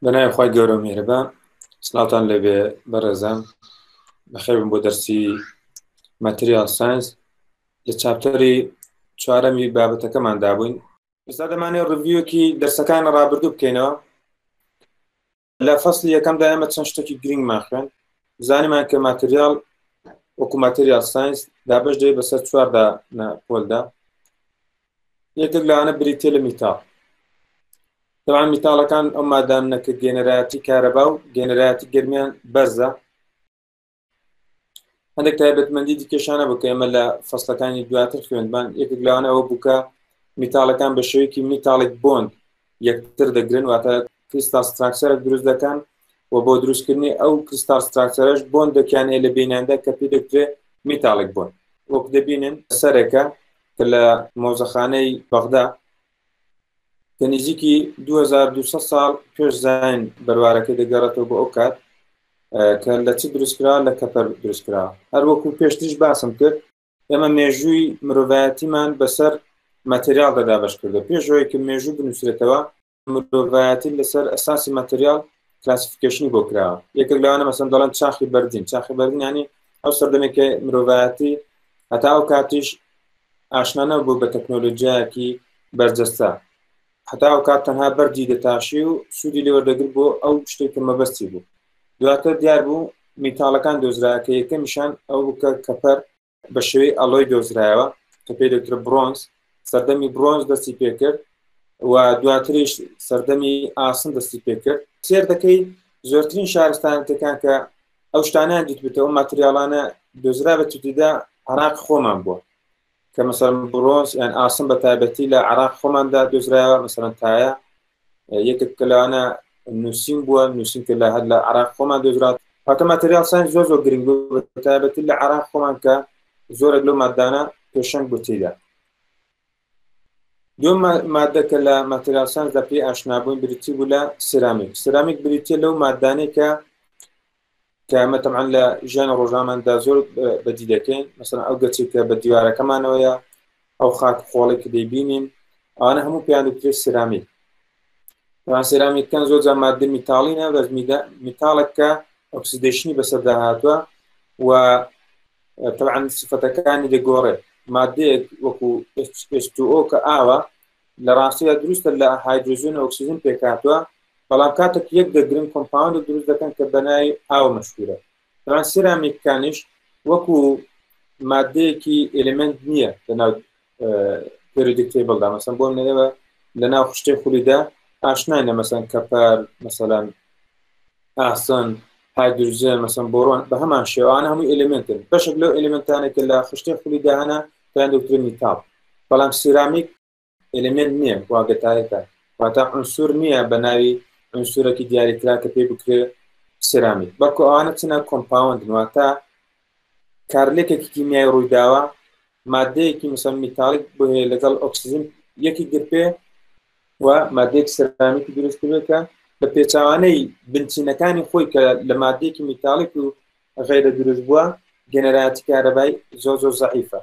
بەناوی خوای گەورە و میهرەبان. سڵاوتان لێبێ بەڕێزان، بەخێربن بۆ دەرسی material science. لە chapter ی چوارەمی بابەتەکەمان دابووین. ئێستا دەمانێت review ەکی دەرسەکان ڕابردوو بکەینەوە. لە فەصلی یەکەمدا ئێمە چەند شتێکی گرنگمان خوێن. زانیمان کە material وەکو material science دابەش دەبێت بەسەر چواردا پۆلدا. یەکێک لەوانە بریتە لە metal. طبعا metal ەکان ئەو مادانە کە گێنەرایەتی کارەبا و گێنەرایەتی گەرمیان بەرزە. هەندێک تایبەتمەندی دیکەشانە بوو کە ئێمە لە فەسلەکانی دواتر خوێندمان. یەکێک لەوانە ئەوە بوو کە metal ەکان بە شێوەیەکی metallic bond یەکتر دەگرن، واتە crystal structure ێک دروست دەکەن و بۆ دروستکردنی ئەو crystal structure ەش bond ێکیان هەیە لە بیناندا کە پێی دەکرێت metallic bond. وەک دەبینن سەرێکە کە لە مۆزەخانەی بەغدا کە نزیکی 2200 ساڵ پێش زین بەروارەکەی دەگەڕێتەوە بۆ ئەو کات کە لە چ دروستکرا، لە copper دروستکرا. هەروەکو پێشتریش باسم کرد ئێمە مێژووی مرۆڤایەتیمان بەسەر material دا دابەش کردو. پێش ئەوەی کە مێژوو بنووسرێتەوە مرۆڤایەتی لەسەر ئەساسی material classification ی بۆ کراوە. یەکێک لەوانە مەسەن دەڵێن چاخی بەردین. چاخی بەردین ینی ئەو سەردەمێک کە مرۆڤایەتی هەتا ئەو کاتیش ئاشنا نەبوو بە تەکنۆلۆژیایەکی بەرجەستە، هەتا ئەو کات تەنها بەردی دەتاشی و سوودی لێوەردەگرت بۆ ئەو شتێک کە مەبەستی بوو. دواتر دیار بوو metal ەکان دۆزرا کە یەکەمیشان ئەو بوو کە copper بە شێوەی alloy دۆزرایەوە کە پێی دەوترێت برۆنز. سەردەمی برۆنز دەستی پێکرد و دواتریش سەردەمی ئاسن دەستی پێکرد. سێر دەکەی زۆرترین شارستانەتەکان کە ئەو شتانیان دیتبێتەوە material انە دۆزرا بە تیدا عراق خۆمان بووە، کە مەسەلەن برۆنز یان ئاسن بە تایبەتی لە عراق خۆماندا دۆزرایەوە. مەسەلەن تایە یەکێک کە لەوانە نووسین بووە، نووسین کە لە هەر لە عراق خۆمان دۆزرا. واتە material science زۆر زۆر گرنگ بوو بە تایبەتی لە عراق خۆمان کە زۆرێک لەو مادانە پێشەنگ بوو تێیدا. دوم مادە کە لە material science دا پێی ئاشنا بووین بریتی بوو لە سیرامیک. سیرامیک بریتیە لەو مادانەی کە ئەمە تەبعەن لە ژیانی ڕۆژانەماندا زۆر بەدی دەکەین. مەسەلەن ئەو گەچێک کە بە دیوارەکەمانەوەیە، ئەو خاک خۆڵێک کە دەیبینین، ئەوانە هەموو پێیان دەکرێت سیرامیک. طبعا سیرامیکەکان زۆر جار مادە metal ینە، بەس metal ێک کە oxidation ی بەسەردا هاتووە و طبعا سفەتەکانی دەگۆڕێت. مادەیەک وەکو H2O کە ئاوە لە ڕاستیدا دروستە لە هایدرۆژین و ئۆکسجین پێکهاتووە، بەڵام کاتێک یەک دەگرن compound دروست دەکەن کە بەناوی ئاوە مەشهورە. طبعا سیرامیکەکانیش وەکو مادەیەکی element نییە لەناو periodic table دا. مەسەن بۆ نێوە لەناو خشتەی خولیدا ئاشناینە، مەسەن copper، مەسەلەن ئاسن، هایدروجن، مەسەن بۆرۆن، بە هەمان شێوانە هەمووی element ن. بەشێک لەو element انێک کە لە خشتەی خولیدا هەنە پێیان دەوترێت metal، بەڵام سیرامیک element نییە، واگەتارێکە، واتە عنسور نییە بە ناوی عنسورێکی دیاریکرا کە پێی بکرێ سیرامیک، بەڵکو ئەوانە چنە compound ن، واتە کارلێکێکی کیمیای ڕوویداوە، مادەیەکی مەسەن metallic بۆ هەیە لەگەڵ ئۆکسجین یەکی گرپێ و مادەیەک سیرامیکی دروست کرد کە بە پێچوانەی بنچینەکانی خۆی کە لە مادەیەکی metallic و غیرە دروست بووە، گەنەراتی کارەبای زۆر زۆر زەعیفە.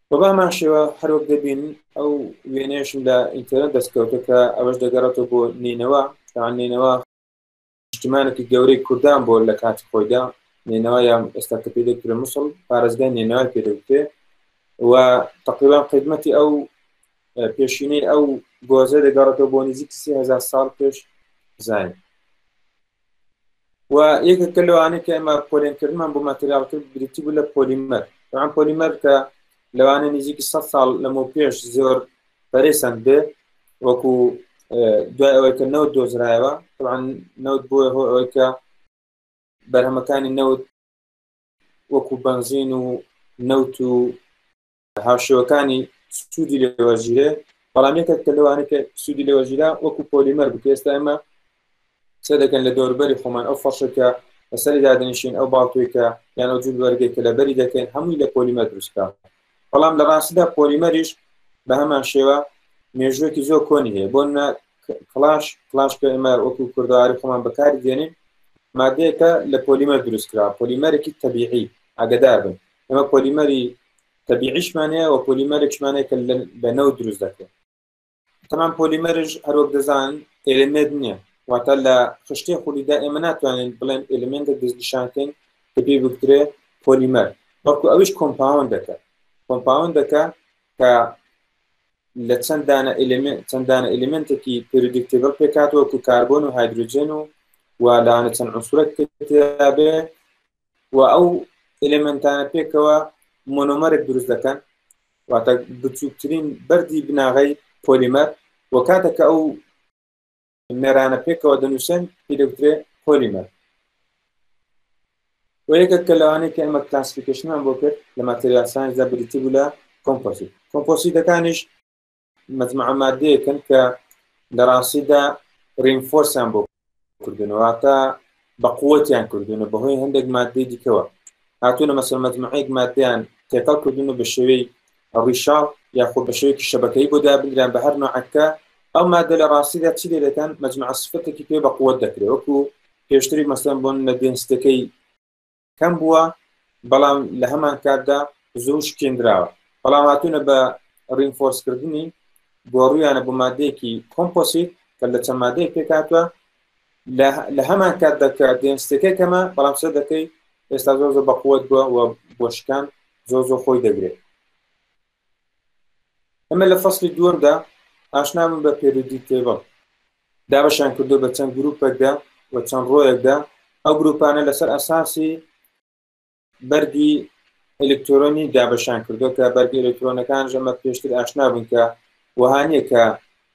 بە بامان شێوە هەروەک دەبین ئەو وێنەیەشم لە ئینتەرنێت دەستکەوتە کە ئەوەش دەگەڕێتەوە بۆ نینەوە. تاوان نینەوە نیشتیمانێکی گەورەی کوردان بۆ لە کاتی خۆیدا. نینەوە یان ئێستا کە پێی دەگوترێ موسڵ، پارێزگای نینەوای پێ دەگوترێ و تقریبا قیدمەتی ئەو پێشینەی ئەو گۆزە دەگەڕێتەوە بۆ نزیک 3000 ساڵ پێش زین. و یەکێکە لەوانەیە کە ئێمە پۆلێنکردنمان بۆ material کرد بریتی بوو لە پۆلیمەر. طبعا پۆلیمەر کە لەوانە نزیکی 100 ساڵ لەمەو پێش زۆر پەرەی سەند بێ، وەکو دوای ئەوەی کە نەوت دۆزرایەوە. طبعا نەوت بۆیە هۆ ئەوەی کە بەرهەمەکانی نەوت وەکو بەنزین و نەوت و هاوشێوەکانی سوودی لێوەرگیرێ، بەڵام یەکێک کە لەوانەیە کە سوودی لێوەرگیرا وەکو پۆلیمەر بکە. ئێستا ئێمە قسە دەکەن لە دەوربەری خۆمان ئەو فەرشە کە لەسەری دادنیشین، ئەو باڵتۆی کە یان ئەو جل وەرگێک کە لەبەری دەکەین، هەمووی لە پۆلیمەر دروستکرا. بەڵام لە ڕاستیدا پۆلیمەریش بە هەمان شێوە مێژوویەکی زۆر کۆنی هەیە. بۆ نمونە کڵاش، کڵاش کە ئێمە وەکو کوردەواری خۆمان بەکاری دێنین، مادەیەکە لە پۆلیمەر دروستکرا، پۆلیمەرێکی تەبیعی. ئاگدار بن ئێمە پۆلیمەری تەبیعیشمان هەیە و پۆلیمەرێکشمان هەیە کە لە نەوت دروست دەکرێت. تەمان پۆلیمەرش هەروەک دەزان ئێلێمێنت نییە، واتە لە خشتەی خولیدا ئێمە ناتوانین بڵێن ئێلێمێنتێک دەستنیشانکەین کە پێی بگوترێ پۆلیمەر، بەڵکو ئەویش کۆمپاوندەکە، کۆمپاوندەکە کە لە چەند دانە ئێلێمێنت، چەند دانە ئێلێمێنتێکی periodic table پێکهاتووە وەکو کاربۆن و هایدرۆجێن و و لەوانە چەند عنسورێک تێدا بێ و ئەو ئێلێمێنتانە پێکەوە مۆنۆمەرێک دروست دەکەن، واتە بچووکترین بەردی بناغەی پۆلیمەر، و کاتێک کە ئەو مێرانە پێکەوە دەنووسن پێی دەگوترێ پۆلیمەر. و یەکێک کە لەوانەیە کە ئێمە classification مان بۆ کرد لە material science دا بریتی بوو لە composite. کۆمپۆسیتەکانیش مەجموعە مادەیەکن کە لە ڕاستیدا reinforce یان بۆ کردوون، واتە بە قوتیان کردوون بەهۆی هەندێک مادەی دیکەوە هاتوونە، مەسەل مەجموعەیەک مادەیان تێکەڵ کردوون بە شێوەی ڕیشاڵ یاخود بە شێوەیەکی شەبەکەی بۆ دابنران بە هەر نوعەکە. ئەو مادە لە ڕاستیدا چی لێ دەکەن؟ مەجموعە سفەتێکی پێ بە قوت دەکرێت، وەکو پێشتری مەسەن بۆن لە density ەکەی کەم بووە، بەڵام لە هەمان کاتدا زۆر شکێنراوە، بەڵام هاتوونە بە reinforce کردنی گۆڕویانە بۆ مادەیەکی composite کە لە چەند مادەیەک پێکهاتووە، لە هەمان کاتدا کە density ەکەی کەمە، بەڵام سەر دەکەی ئێستا زۆر زۆر بەقوت بووە و بۆ شکان زۆر زۆر خۆی دەگرێت. ئەمە لە فەصلی دووەمدا ئاشنا بوون بە periodic table، دابەشیان کردو بە چەند گروپێکدا و چەند ڕۆیەکدا. ئەو گروپانە لەسەر ئەساسی بەرگی ئەلکترۆنی دابەشان کردو کە بەرگی ئەلکترۆنەکان ژەمە پێشتر ئاشنا بوون کە وەها نییە کە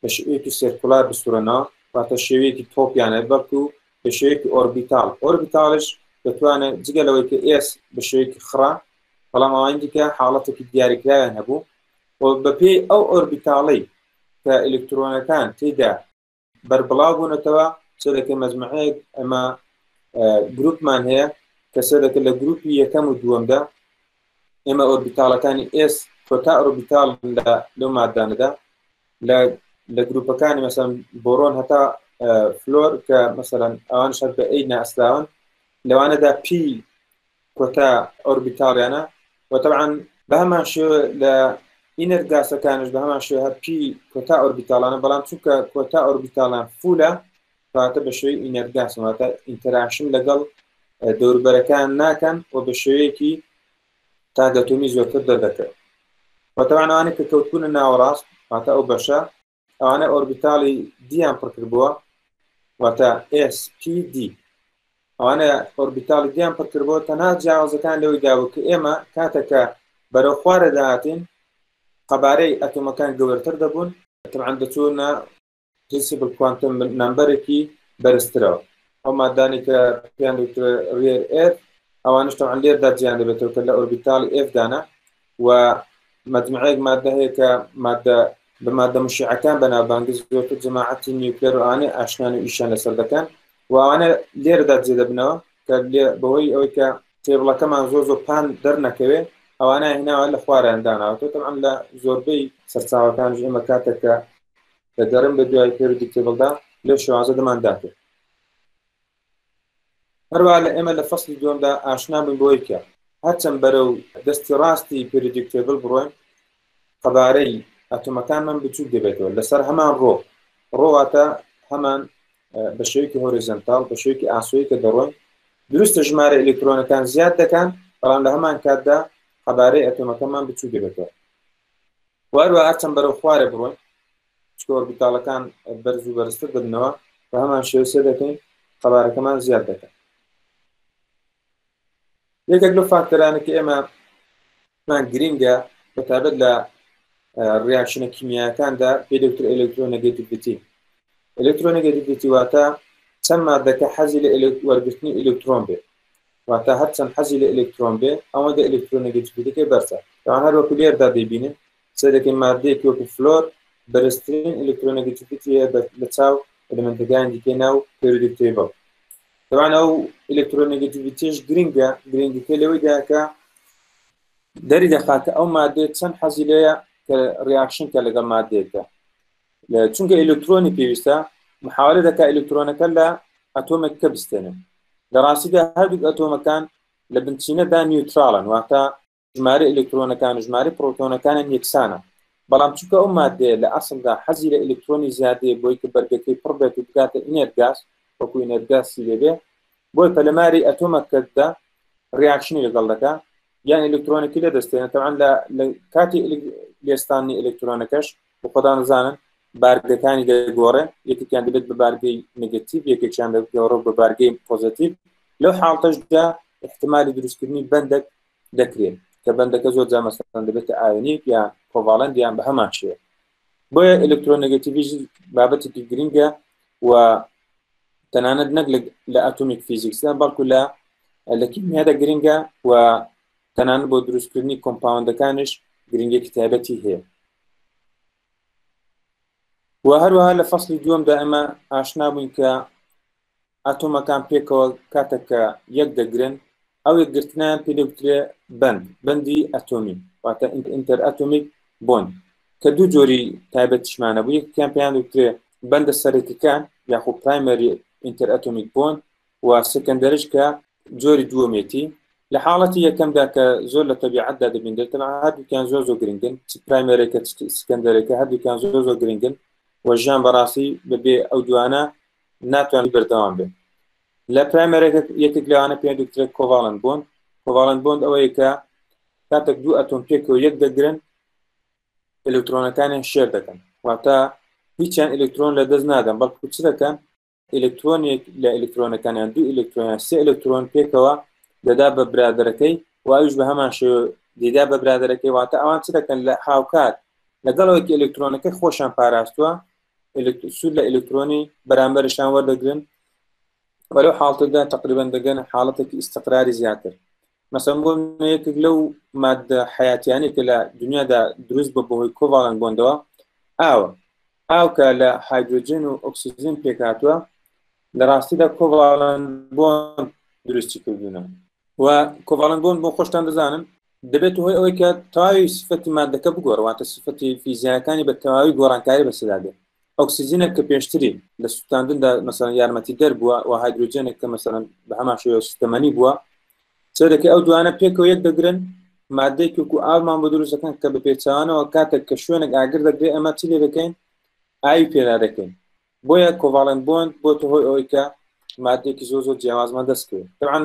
بە شێوەیەکی circular بسوڕێنەوە، واتە شێوەیەکی تۆپیانە، بەڵکو بە شێوەیەکی orbital. orbital ش دەتوانێت جگە لەوەی کە s بە شێوەیەکی خڕە، بەڵام ئەوانی دیکە حاڵەتێکی دیاریکراویان هەبوو و بەپێی ئەو orbital ەی کە ئەلکترۆنەکان تێدا بەربڵاو بوونەتەوە سەرەکە مەجموعەیەک ئەمە گروپمان هەیە کە سەرەکە لە گروپی یەکەم و دووەمدا ئێمە orbital ەکانی s کۆتا orbital لە لەو مادانەدا لە لە گروپەکانی مەسەن بۆرۆن هەتا فلۆر کە مەسەرەن ئەوان شەر بە A ناسراون، لەوانەدا p کۆتا orbital یانە. و طبعا بە هەمان شێوە لە inert gas ەکانش بە هەمان شێوە هەر p کۆتا orbital انە، بەڵام چونکە کۆتا orbital ان full ە واتە بە شێوەی inert gas، واتە interaction لەگەڵ دەوربەرەکان ناکەن و بە شێوەیەکی تاک ئەتۆمی زۆرتر دەردەکەوێت. و طبعا ئەوانەی کە کەوتبوونە ناوەڕاست، واتە ئەو بەشە، ئەوانە orbital ی d یان پڕکردبووە، واتە SPD، ئەوانە orbital ی d یان پڕکردبووە. تەنها جیاوازەکان لەوەی دابوو کە ئێمە کاتێکە بەرەو خوارە داهاتین قەبارەی ئەتۆمەکان گەورەتر دەبوون، طبعا دەچوونە principal quantum number ێکی بەرزترەوە. ئەو مادانی کە پێیان دەوترێ rare earth، ئەوانش طبعا لێردا جیان دەبێتەوە کە لە orbital ی f دانە. و مەجموعەیەک مادە هەیە کە مادە بە مادە مشعەکان بەناوبانگە، زۆرتر جەماعەتی nuclear و ئەوانەی ئاشنان و ئیشیان لەسەر دەکەن و ئەوانە لێرەدا جێ دەبنەوە کە بەهۆی ئەوەی کە table ەکەمان زۆر زۆر پان دەرنەکەوێ ئەوانە هێناوە لە خواریان داناوەتەوە. تەبعەن لە زۆربەی سەرچاوەکان ئێمە کاتێک کە دەگەڕێن بە دوای periodic table دا لەو شێوازە دەمانداتێ. هەروە لە ئێمە لە فەصلی دووەمدا ئاشنا بووین بۆی کە هەرچەند بەرەو دەستی ڕاستی periodic table بڕۆین قەبارەی ئەتۆمەکانمان بچوک دەبێتەوە لەسەر هەمان row. row واتە هەمان بە شێوەیەکی horizontal، بە شێوەیەکی ئاسۆیی کە دەڕۆین، دروستە ژمارە ئەلکترۆنەکان زیاد دەکەن، بەڵام لە هەمان کاتدا قەبارەی ئەتۆمەکەمان بچوک دەبێتەوە. وهەروە هەرچەند بەرەو خوارێ بڕۆین چکە orbital ەکان بەرز و بەرزتر دەبنەوە، بە هەمان شێوە سێ دەکەین قەبارەکەمان زیاد دەکەن. یەکێک لەو فاکتەرانە کە ئێمە مان گرینگە بە تایبەت لە reaction ە کیمیایەکاندا پێی دەوترێت electronegativity. electronegativity واتە چەند مادەکە حەزی لە وەرگرتنی ئەلکترۆن بێ، واتە هەرچەند حەزی لە ئەلکترۆن بێ ئەوەندە electronegativity ەکەی بەرزە. تاوان هەر وەکو لێردا دەیبینن سەیرەکەی مادەیەکی وەکو فلۆر بەرزترین electronegativity هەیە لە چاو ئەلمنتەکانی دیکەی ناو periodic table. تەوان ئەو electronegativity ش گرنگە، گرنگەکەی لەوەیدا کە دەری دەخات کە ئەو مادەیە چەند حەزی لێیە کە reaction کە لەگەڵ مادەیەکدا، چونکە ئەلکترۆنی پێویستە محاولە دەکات ئەلکترۆنەکە لە ئەتۆمێک کە بستێنن. لە ڕاستیدا هەردوو ئەتۆمەکان لە بنچینەدا neutral ن، واتە ژمارە ئەلکترۆنەکان و ژمارە پرۆتۆنەکانیان یەکسانە. بەڵام چونکە ئەو مادەیە لە ئەسڵدا حەزی لە ئەلکترۆنی زیادەیە بۆی کە بەرگەکەی پڕ بێت و بگاتە inert gas، وەکو inert gas ی لێبێ، بۆی پەلەماری ئەتۆمەکەدا reaction ی لەگەڵ دەکا یان ئەلکترۆنێکی لێ دەستێنێ. تەبعەن لە کاتی لێستانی ئەلکترۆنەکەش بۆ خۆتان دەزانن بارگەکانی دەگۆڕێ، یەکێکیان دەبێت بە بارگەی نگەتیڤ، یەکێکیان دەگۆڕێت بە بارگەی پۆزەتیڤ. لەو حاڵتەشدا احتمالی دروستکردنی بەندێک دەکرێت کە بەندەکە زۆر جار مەسەڵەن دەبێتە ionic یان covalent یان بە هەمان شێوە. بۆیە ئەلکترۆنێگەتیڤیش بابەتێکی گرنگە و تەنانەت نەک لە atomic physics دا بەڵکو لە کیمیادا گرنگە و تەنانەت بۆ دروستکردنی compound ەکانیش گرنگێکی تایبەتی هەیە. و هەروەها لە فەصلی دووەمدا ئێمە ئاشنا بووین کە ئەتۆمەکان پێکەوە کاتێک کە یەک دەگرن ئەو یەکگرتنیان پێ دەگوترێ بەند، بەندی ئەتۆمی، واتە interatomic bond، کە دوو جۆری تایبەتیشمانە بوو. یەکیان پێیان دەگوترێ بەندە سەرەکیەکان یاخۆ primary interatomic bond و secondary ش کە جۆری دووەمێتی. لە حاڵەتی یەکەمدا کە زۆر لە تەبیعەتدا دەبیندرێت، تەبعەن هەردووکیان زۆر زۆر گرنگن، چ primary ەکە چ secondary ەکە هەردووکیان زۆر زۆر گرنگن و ژیان بەڕاستی بەبێ ئەو دوانە ناتوانێت بەردەوام بێت. لە primary ەکە یەکێک لەوانە پێ دەگوترێت covalent bond. covalent bond ئەوەیە کە کاتێک دوو ئەتۆم پێکەوە یەک دەگرن ئەلکترۆنەکانیان share دەکەن، واتە هیچیان ئەلکترۆن لە دەست نادەن، بەڵکو چ دەکەن؟ ئەلکترۆنێک لە ئەلکترۆنەکانیان دوو ئەلکترۆنیان سێ ئەلکترۆن پێکەوە دەدا بە برادەرەکەی و ئەویش بە هەمان شێوە دەیدا بە برادەرەکەی. واتە ئەوان چ دەکەن لە هاوکات لەگەڵەوەی کە ئەلکترۆنەکەی خۆشیان پاراستووە سوود لە ئەلکترۆنی بەرامبەرشان وەردەگرن و لەو حاڵتەدا تقریبا دەگەن حاڵەتێکی ئیستقراری زیاتر. مەسەن بۆ یەکێک لەو مادە حیاتیانەی کە لە دنیادا دروست بە بەهۆی covalent bond ەوە ئاوە. ئاو کە لە هایدرۆجین و ئۆکسجین پێکهاتووە لە ڕاستیدا covalent bond دروستی کردوونە و covalent bond بۆ خۆشتان دەزانن دەبێت هۆی ئەوەی کە تەواوی سفەتی مادەکە بگۆڕ، واتە سفەتی فیزیاکانی بە تەواوی گۆڕانکاری بەسەردا بێت. ئۆکسجینێک کە پێشتری لە سووتاندندا مەسەڵەن یارمەتی دەر بووە و هایدرۆجێنێک کە مەسەڵەن بە هەمان شێوە سوتەمەنی بووە، سەرەکە ئەو دوانە پێکەوە یەک دەگرن مادەیەکی وەکو ئاومان بۆ دروست دەکەن کە بە پێچەوانەوە کاتێک کە شوێنێک ئاگر دەگرێت ئەمە چی لێ دەکەین؟ ئاوی پێدا دەکەین. بۆیە covalent bond بۆتە هۆی ئەوەی کە مادەیەکی زۆر زۆر جیاوازمان دەست کەوێت. طبعا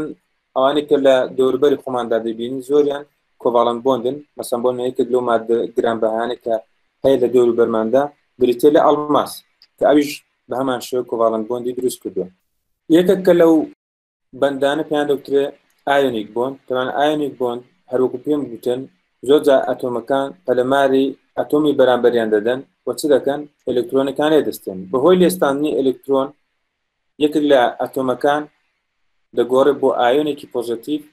ئەوانەی کە لە دەوروبەری خۆماندا دەبینین زۆریان covalent bond ن. مەسەن بۆ یەکێک لەو مادە گرانبەهانەی کە هەیە لە دەوروبەرماندا بریتیە لە ئەڵماس کە ئەویش بە هەمان شێوە covalent bond ی دروست کردووە. یەکێک کە لەو بەندانە پێیان دەوترێ ionic bond. تەبعەن ionic bond هەروەکو پێم گوتن زۆر جار ئەتۆمەکان پەلەماری ئەتۆمی بەرامبەریان دەدەن و چ دەکەن؟ ئەلکترۆنەکان لێ دەستێن. بەهۆی لێستاندنی ئەلکترۆن یەکێک لە ئەتۆمەکان دەگۆڕێ بۆ ئایۆنێکی پۆزەتیڤ،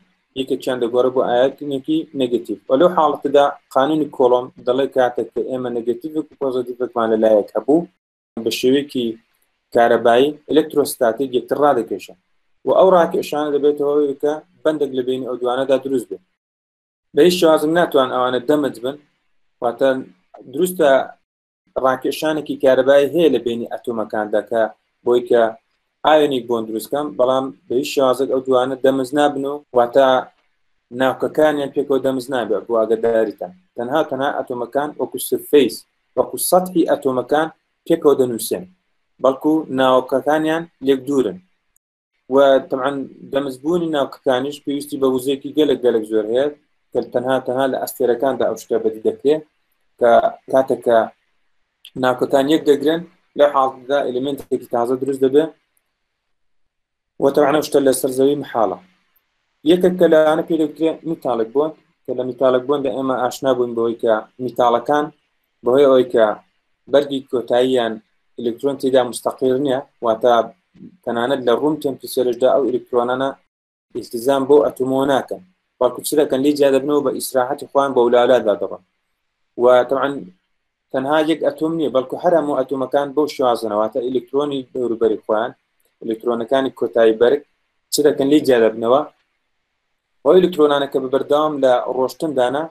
یەکێکیان دەگۆڕێ بۆ ئایۆنێکی نێگەتیڤ. و لەو حاڵەتەدا قانونی کۆڵۆم دەڵێ کاتێک کە ئێمە نێگەتیڤێک و پۆزەتیڤێکمان لەلایەک هەبوو بە شێوەیەکی کارەبایی electrostatic یەکتر ڕادەکێشن و ئەو ڕاکێشانە دەبێتەوە ئەوەی کە بەندێک لە بینی ئەو دوانەدا دروست بێت. بە هیچ شێوازێک ناتوان ئەوانە دەمج بن، واتە دروستە ڕاکێشانێکی کارەبایی هەیە لە بینی ئەتۆمەکاندا کە بۆی کە ionic bond دروستکەم، بەڵام بە هیچ شێوازێک ئەو دوانە دەمج نابن و واتە ناوکەکانیان پێکەوە دەمج نابێت بۆ ئاگاداریتان. تەنها تەنها ئەتۆمەکان وەکو surface وەکو سەتحی ئەتۆمەکان پێکەوە دەنووسێن، بەڵکو ناوکەکانیان لێک دوورن و تەبعەن دەمزبوونی ناوکەکانیش پێویستی بە وزەیەکی گەلک گەلک زۆر هەیە کە تەنها تەنها لە ئەستێرەکاندا ئەو شتە بەدی دەکرێت کە کاتێک کە ناوکەکان یەک دەگرن لەو حاڵەتدا ئێلێمێنتێکی تازە دروست دەبێت و تەبعەن ئەو شتە لەسەر زەوی محاڵە. یەکێک کە لەوانە پێ دەگوترێ metallic bond، کە لە metallic bond دا ئێمە ئاشنا بووین بەوەی کە میتاڵەکان بەهۆی ئەوەی کە بەرگی کۆتاییان ئەلکترۆن تێدا مستەقیر نییە، واتە تەنانەت لە room temperature شدا ئەو ئەلکترۆنانە ئیلتیزام بۆ ئەتۆمەوە ناکەن، بەڵکو چ دەکەن لێ جیا دەبنەوە بە ئیسراحەتی خۆیان بە ولالادا دەڕۆن. و طبعا تەنها یەک ئەتۆم نییە، بەڵکو هەر هەموو ئەتۆمەکان بەو شێوازەنە، واتە ئەلکترۆنی دەوروبەری خۆیان، ئەلکترۆنەکانی کۆتایی بەرگ چ دەکەن لێ جیا دەبنەوە. ئەو ئەلکترۆنانە کە بە بەردەوام لە ڕۆشتندانە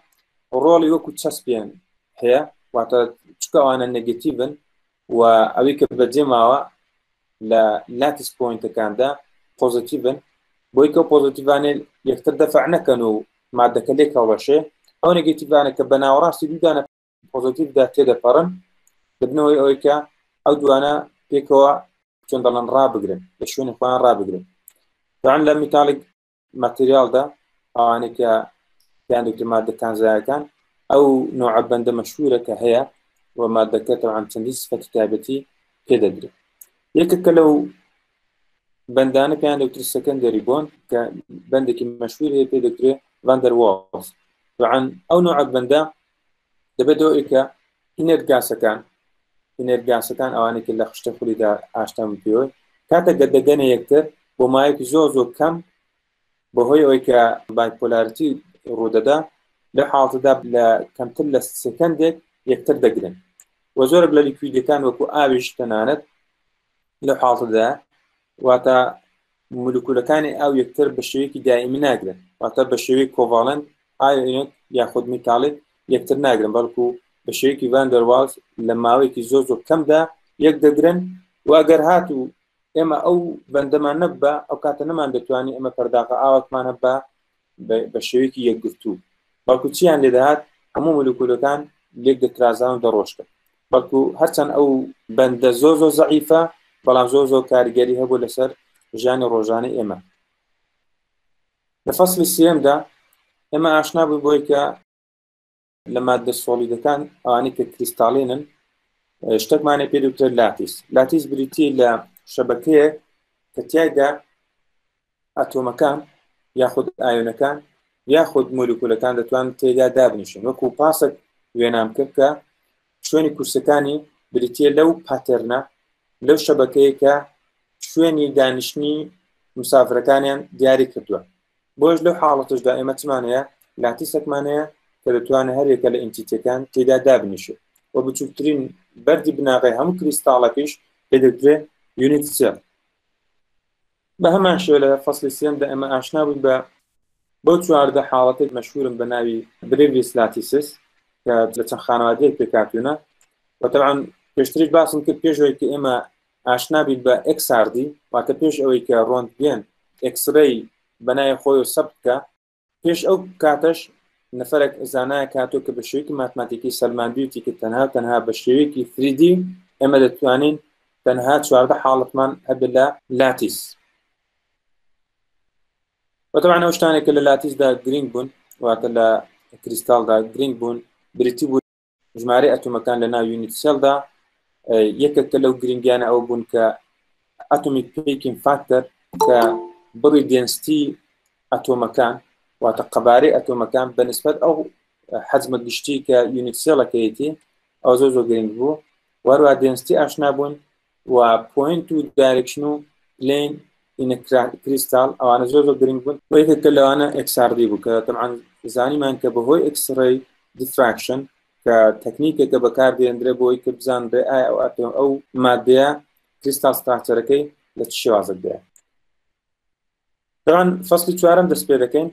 ڕۆڵی وەکو چەسپیان هەیە، واتە چونکە ئەوانە نێگەتیڤن و ئەوەی کە بەجێ ماوە لە lattice point ەکاندا پۆزیتیڤن، بۆی کە پۆزیتیڤانێ یەکتر دەفع نەکەن و مادەکە لێک هەڵەشێ، ئەو نێگەتیڤانە کە بە ناوەڕاستی دوودانە. پۆزەتیڤدا تێدەپەڕن دەبنەوەی ئەوەی کە ئەو دوانە پێکەوە چۆن دەڵێن ڕابگرن لە شوێنی خۆیان ڕابگرن دەڵێن لە metallic material دا ئەوانەی کە پێیان دەوترێت مادە کانزایەکان ئەو نوعە بەندە مەشهورە کە هەیە و مادەکە تەوان چەندین سفەتی تایبەتی پێدەدرێت یەکێکە لەو بەندانە پێیان دەوترێت secondary bond کە بەندێکی مەشهور هەیە پێ دەوترێت van der Waals تەوان ئەو نوعە بەندە دەبێتەوە ئەوەی کە inert gas ەکان inert gas ەکان ئەوانەی کە لە خشتە خولیدا ئاشتان پێوە کاتێک گە دەگەنە یەکتر بۆ مایەکی زۆر زۆر کەم بەهۆی ئەوەی کە bipolarity ڕوودەدا لە حاڵتدا لە کەمتر لە سکندێک یەکتر دەگرن و زۆرێک لە liquid ەکان وەکو ئاویش تەنانەت لەو حاڵتەدا واتە مولکولەکانی ئاو یەکتر بە شێوەیەکی دائیمی ناگرن واتە بە شێوەی covalent ionic یاخود metallic یەکتر ناگرن بەڵکو بە شێوەیەکی van der Waals لە ماوەیەکی زۆر زۆر کەمدا یەک دەگرن و ئەگەر هاتوو ئێمە ئەو بەندەمان نەبا ئەو کاتە نەمان دەتوانانی ئەمە پەرداخە ئاوەکمان هەبا بە شێوەیەکی یەکگرتوو بەڵکو چیان لێدەهات هەموو مولکولەکان لێک دەترازان و دەڕۆشتن بەڵکو هەرچەند ئەو بەندە زۆر زۆر زەعیفە بەڵام زۆر زۆر کاریگەری هەبوو لەسەر ژیانی ڕۆژانەی ئێمە لە فەصلی سێمدا ئێمە ئاشنا بووین بۆی کە لە ماددە solid ەکان ئەوانەی کە crystalline ن شتێکمانە پێ دەوترێت lattice. Lattice بریتی لە شەبەکەیەک کە تیایدا ئەتۆمەکان یاخود ئایۆنەکان یاخود مۆلیکولەکان دەتوان تێدا دابنیشن. وەکو پاسێک وێنام کرد کە شوێنی کورسەکانی بریتە لەو pattern ە لەو شەبەکەیە کە شوێنی دانیشتنی مسافرەکانیان دیاری کردووە. بۆیش لەو حاڵەتەشدا ئێمە چمان هەیە؟ lattice ێکمان هەیە کە دەتوانێت هەریەکە لە entity ەکان تێدا دابنیشێت و بچووکترین بەردی بناغەی هەموو کریستاڵەکەیش پێ دەوترێت unit cell. بە هەمان شێوە لە فەصلی سێمدا ئێمە ئاشنا بووین بە بەو 14 حاڵەتێک مەشهورن بە ناوی Bravais lattices کە لە چەند خانەوادەیەک پێکهاتوونە و تەبعەن پێشتریش باسم کرد پێش ئەوەی کە ئێمە ئاشنا بین بە XRD واتە پێش ئەوەی کە ڕۆنتگێن X-ray بەناوی خۆی و سەبت بکە پێش ئەو کاتەش نەفەرێک زانایەک هاتووە کە بە شێوەیەکی ماتماتیکی سەلماندویەتی کە تەنها و تەنها بە شێوەیەکی 3D ئێمە دەتوانین تەنها 14 حاڵەتمان هەبێت لە lattice. و طبعا ئەو شتانێک کە لە lattice دا گرنگ بوون واتە لە کریستاڵدا گرنگ بوون بریتی بوو ژمارەی ئەتۆمەکان لە ناو unit cell دا. یەکێکە لەو گرنگیانە ئەوە بوون کە atomic packing factor کە بڕی density ئەتۆمەکان واتە قەبارەی ئەتۆمەکان بە نسبەت ئەو حەجمە گشتی کە unit cell ەکەیەتی ئەو زۆر زۆر گرنگ بوو. وەروە density ئاشنا بوون و point و direction و plane crystal ئەوانە زۆر زۆر گرنگ بوون. و یەکێکە لەوانە XRD بوو کە تەبعەن زانیمان کە بەهۆی X-ray diffraction کە تەکنیکێکە بەکاردێنرێ بۆی کە بزانرێ ئایا ئەو ئەتۆم ئەو مادەیە crystal structure ەکەی لە چ شێوازێکدایە. طبعا فەصلی چوارەم دەست پێ دەکەین.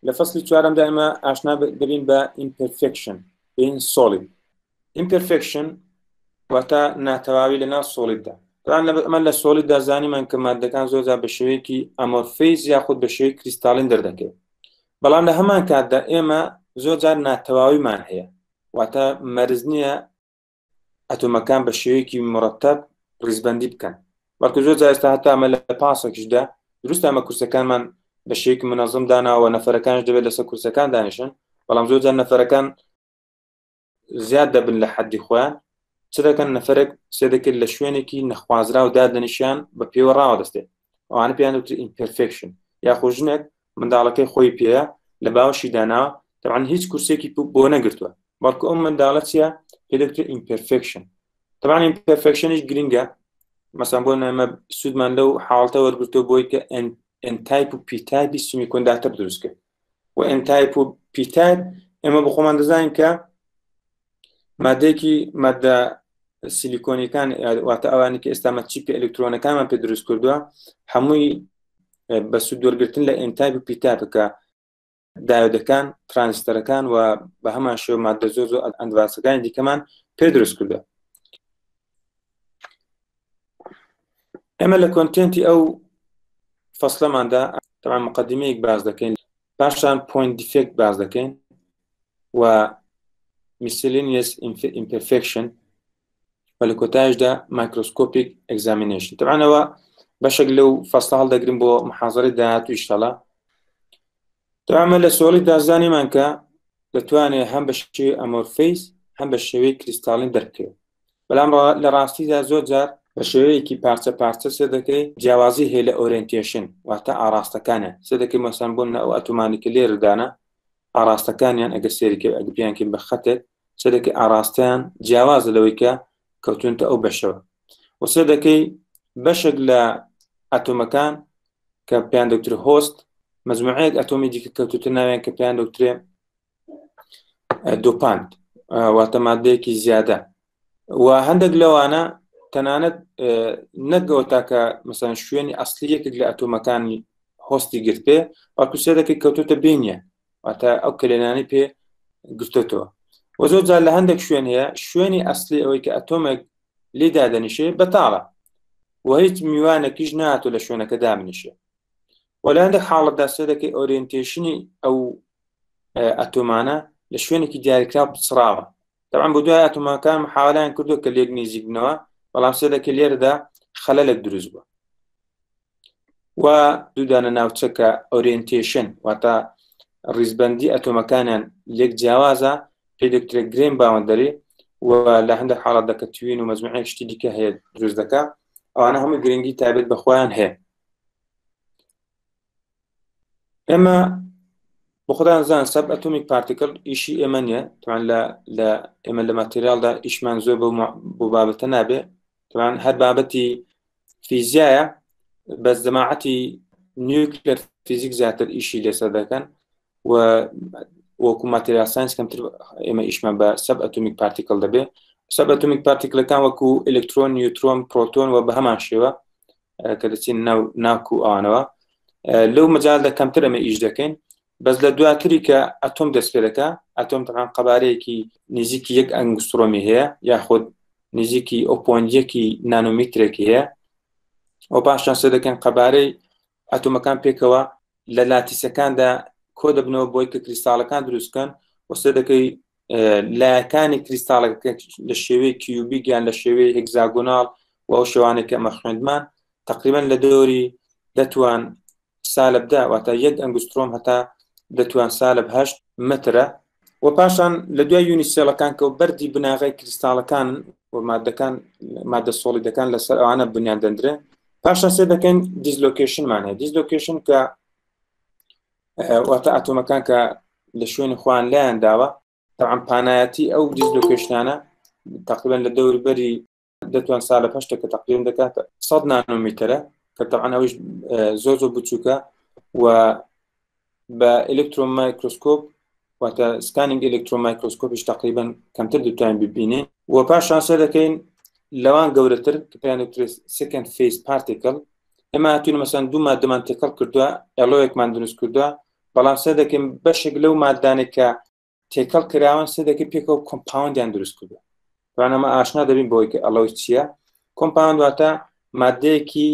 لە فەصلی چوارەمدا ئێمە ئاشنا دەبین بە imperfection in solid. Imperfection واتە ناتەواوی لە ناو solid دا. طبعا ئەمە لە solid دا زانیمان کە مادەکان زۆر جار بە شێوەیەکی amorphous یاخود بە شێوەی crystalline دەردەکەوێت، بەڵام لە هەمان کاتدا ئێمە زۆر جار ناتەواویمان هەیە، واتە مەرج نییە ئەتۆمەکان بە شێوەیەکی مرەتەب ڕیزبەندی بکەن، بەڵکو زۆر جار ئێستا هەتا ئەمە لە پاسێکیشدا دروستە ئەمە کورسەکانمان بە شێوەیەکی منەزم داناوە، نەفەرەکانش دەبێت لەسەر کورسەکان دانیشن، بەڵام زۆر جار نەفەرەکان زیاد دەبن لە حەدی خۆیان، چ دەکەن نەفەرێک سێ دەکرد لە شوێنێکی نەخوازراو دادەنیشیان بە پێوە ڕاوەدەستێت، ئەوانە پێیان دەوترێت imperfection. یاخۆ ژنێک منداڵەکەی خۆی پێیە لە باوەشی داناوە، طبعا هیچ کورسێکی بۆ نەگرتووە، بەڵکو ئەو منداڵە چییە پێ دەوترێت imperfection. طبعا imperfection یش گرنگە، مەسەن بۆ نمە سوودمان لەو حاڵتە وەرگرتووە بۆی کە N type و P type ی semiconductor دروست کرد. و N type و P type ئێمە بە خۆمان دەزانین کە مادەیەکی مادە سیلیکۆنیەکان واتە ئەوانی کە ئێستا مە chip ی ئەلکترۆنەکانمان پێ دروست کردووە هەمووی بە سوود وەرگرتن لە N type و P type کە دایۆدەکان ترانزستەرەکان و بە هەمان شێوە مادە زۆر زۆر advanced ەکانی دیکەمان پێ دروست کردووە. ئێمە لە content ی ئەو فەصلەماندا طبعا مقدمەیەک باس دەکەین، پاشان point defect باس دەکەین و miscellaneous imperfection و لە کۆتایشدا microscopic examination. تەبعەن ئەوە بەشێک لەو فەسڵە هەڵدەگرم بۆ محازەرەی داهاتوو ئیشەڵا. تەمامە لە solid دا زانیمان کە دەتوانێت هەم بە شێوەی amorphous هەم بە شێوەی crystalline دەربکەوێت، بەڵام لە ڕاستیدا زۆر جار بە شێوەیەکی پارچە پارچە سێ دەکەی جیاوازی هەیە لە orientation واتە ئاراستەکانیان. سێ دەکەی مەسەن بۆ ئەو ئەتۆمانی کە لێرەدانە ئاراستەکانیان ئەگەر سێریکە ئەگە بیانکەین بە خەتێک سێ دەکەی ئاراستەیان جیاوازە لەوەی کە کەوتونتە ئەو بەشەوە. و سێ دەکەی بەشێک لە ئەتۆمەکان کە پێیان دەوترێ host، مجموعەیەک ئەتۆمی دیکە کەوتوتە ناویان کە پێیان دەوترێ dopant، واتە مادەیەکی زیادە. و هەندێک لەوانە تەنانەت نەگەوە تاکە مەسەن شوێنی ئەسلی یەکێک لە ئەتۆمەکانی host ی گرت پێ، بەڵکو سێدەکەی کەوتوتە بینیان، واتە ئەو کەلێنانی پێ گرتوتەوە. و زۆر جار لە هەندێک شوێن هەیە شوێنی ئەسلی ئەوەی کە ئەتۆمێک لێ دادەنیشێ بەتاڵە و هیچ میوانێکیش ناتۆ لە شوێنەکە دابنیشێ. و لە هەندێک حاڵەتدا سێدەکەی orientation ی ئەو ئەتۆمانە لە شوێنێکی دیاریکراو پچڕاوە. طبعا بۆ دوای ئەتۆمەکان محاولەیان کردو کە لێک نزیک بنەوە، بەڵام سێدەکە لێرەدا خەلەلێک دروست بووە. و دوودانە ناوچەکە orientation واتە ڕیزبندی ئەتۆمەکانیان لێک جیاوازە پێ دەکرێت grain boundary، و لە هەندێک حاڵەت دەکە twin و مەجموعەیەک شتی دیکە هەیە دروست دەکا. ئەوانە هەموو گرنگی تایبەت بە خۆیان هەیە. ئێمە بۆ خۆتان زان subatomic particle ئیشی ئێمە نییە. توان لە ئێمە لە material دا ئیشمان زۆر بۆ بابەتە نابێ. توان هەر بابەتی فیزیایە، بەس جەماعەتی nuclear physics زیاتر ئیشی لەسەر دەکەن و وەکو material science کەمتر ئێمە ئیشمان بە subatomic particle دەبێ. subatomic particle ەکان وەکو ئەلکترۆن، نیوترۆن، پرۆتۆن و بە هەمان شێوە کە دەچین ناو ناکو ئەوانەوە لەو مەجالدا کەمتر ئەمە ئیش دەکەین. بەس لە دواتری کە ئەتۆم دەست پێ دەکا، ئەتۆم تەبعەن قەبارەیەکی نزیکی یەک ئەنگسترۆمی هەیە یاخود نزیکی ئەو point یەکی نانۆمیترێکی هەیە. ئەو پاشان سێ دەکەن قەبارەی ئەتۆمەکان پێکەوە لە lattice ەکاندا کۆ دەبنەوە بۆی کە کریستاڵەکان دروست بکەن. و سێ دەکەی لایەکانی کریستاڵەکە لە شێوەی cubic یان لە شێوەی hexagonal و ئەو شێوانێک کە ئەمە خوێندمان تقریبا لە دەوری دەتوان سالب دە واتە یەک ئەنگسترۆم هەتا دەتوان سالب هەشت مترە. و پاشان لە دوای unit cell ەکان کە بەردی بناغەی کریستاڵەکان و مادەکان مادە solid ەکان لەسەر ئەوانە بنیان دەندرێ. پاشان سێ دەکەین dislocation مان هەیە. dislocation کە واتە ئەتۆمەکان کە لە شوێنی خۆیان لایان داوە، طبعا پانایەتی ئەو dislocation انە تقریبا لە دەوروبەری دەتوان سالب هەشتە کە تقریبا دەکات 100 نانۆمیترە کە طبعا ئەویش زۆر زۆر بچووکە. و بە electron microscope واتە scanning electron microscope یش تقریبا کەمتر دەتوانین ببینین. و پاشان سێ دەکەین لەوان گەورەتر کە پێیان دەوترێت second phase particle. ئێمە هاتوین مەسەن دوو مادەمان تێکەڵ کردووە، alloy ێکمان دروست کردووە، بەڵام سێ دەکەین بەشێک لەو مادانێک کە تێکەڵ کراون سێ دەکەین پێکەوە compound یان دروست کردووە. طبعاً ئەمە ئاشنا دەبین بۆی کە alloy چییە. compound واتە مادەیەکی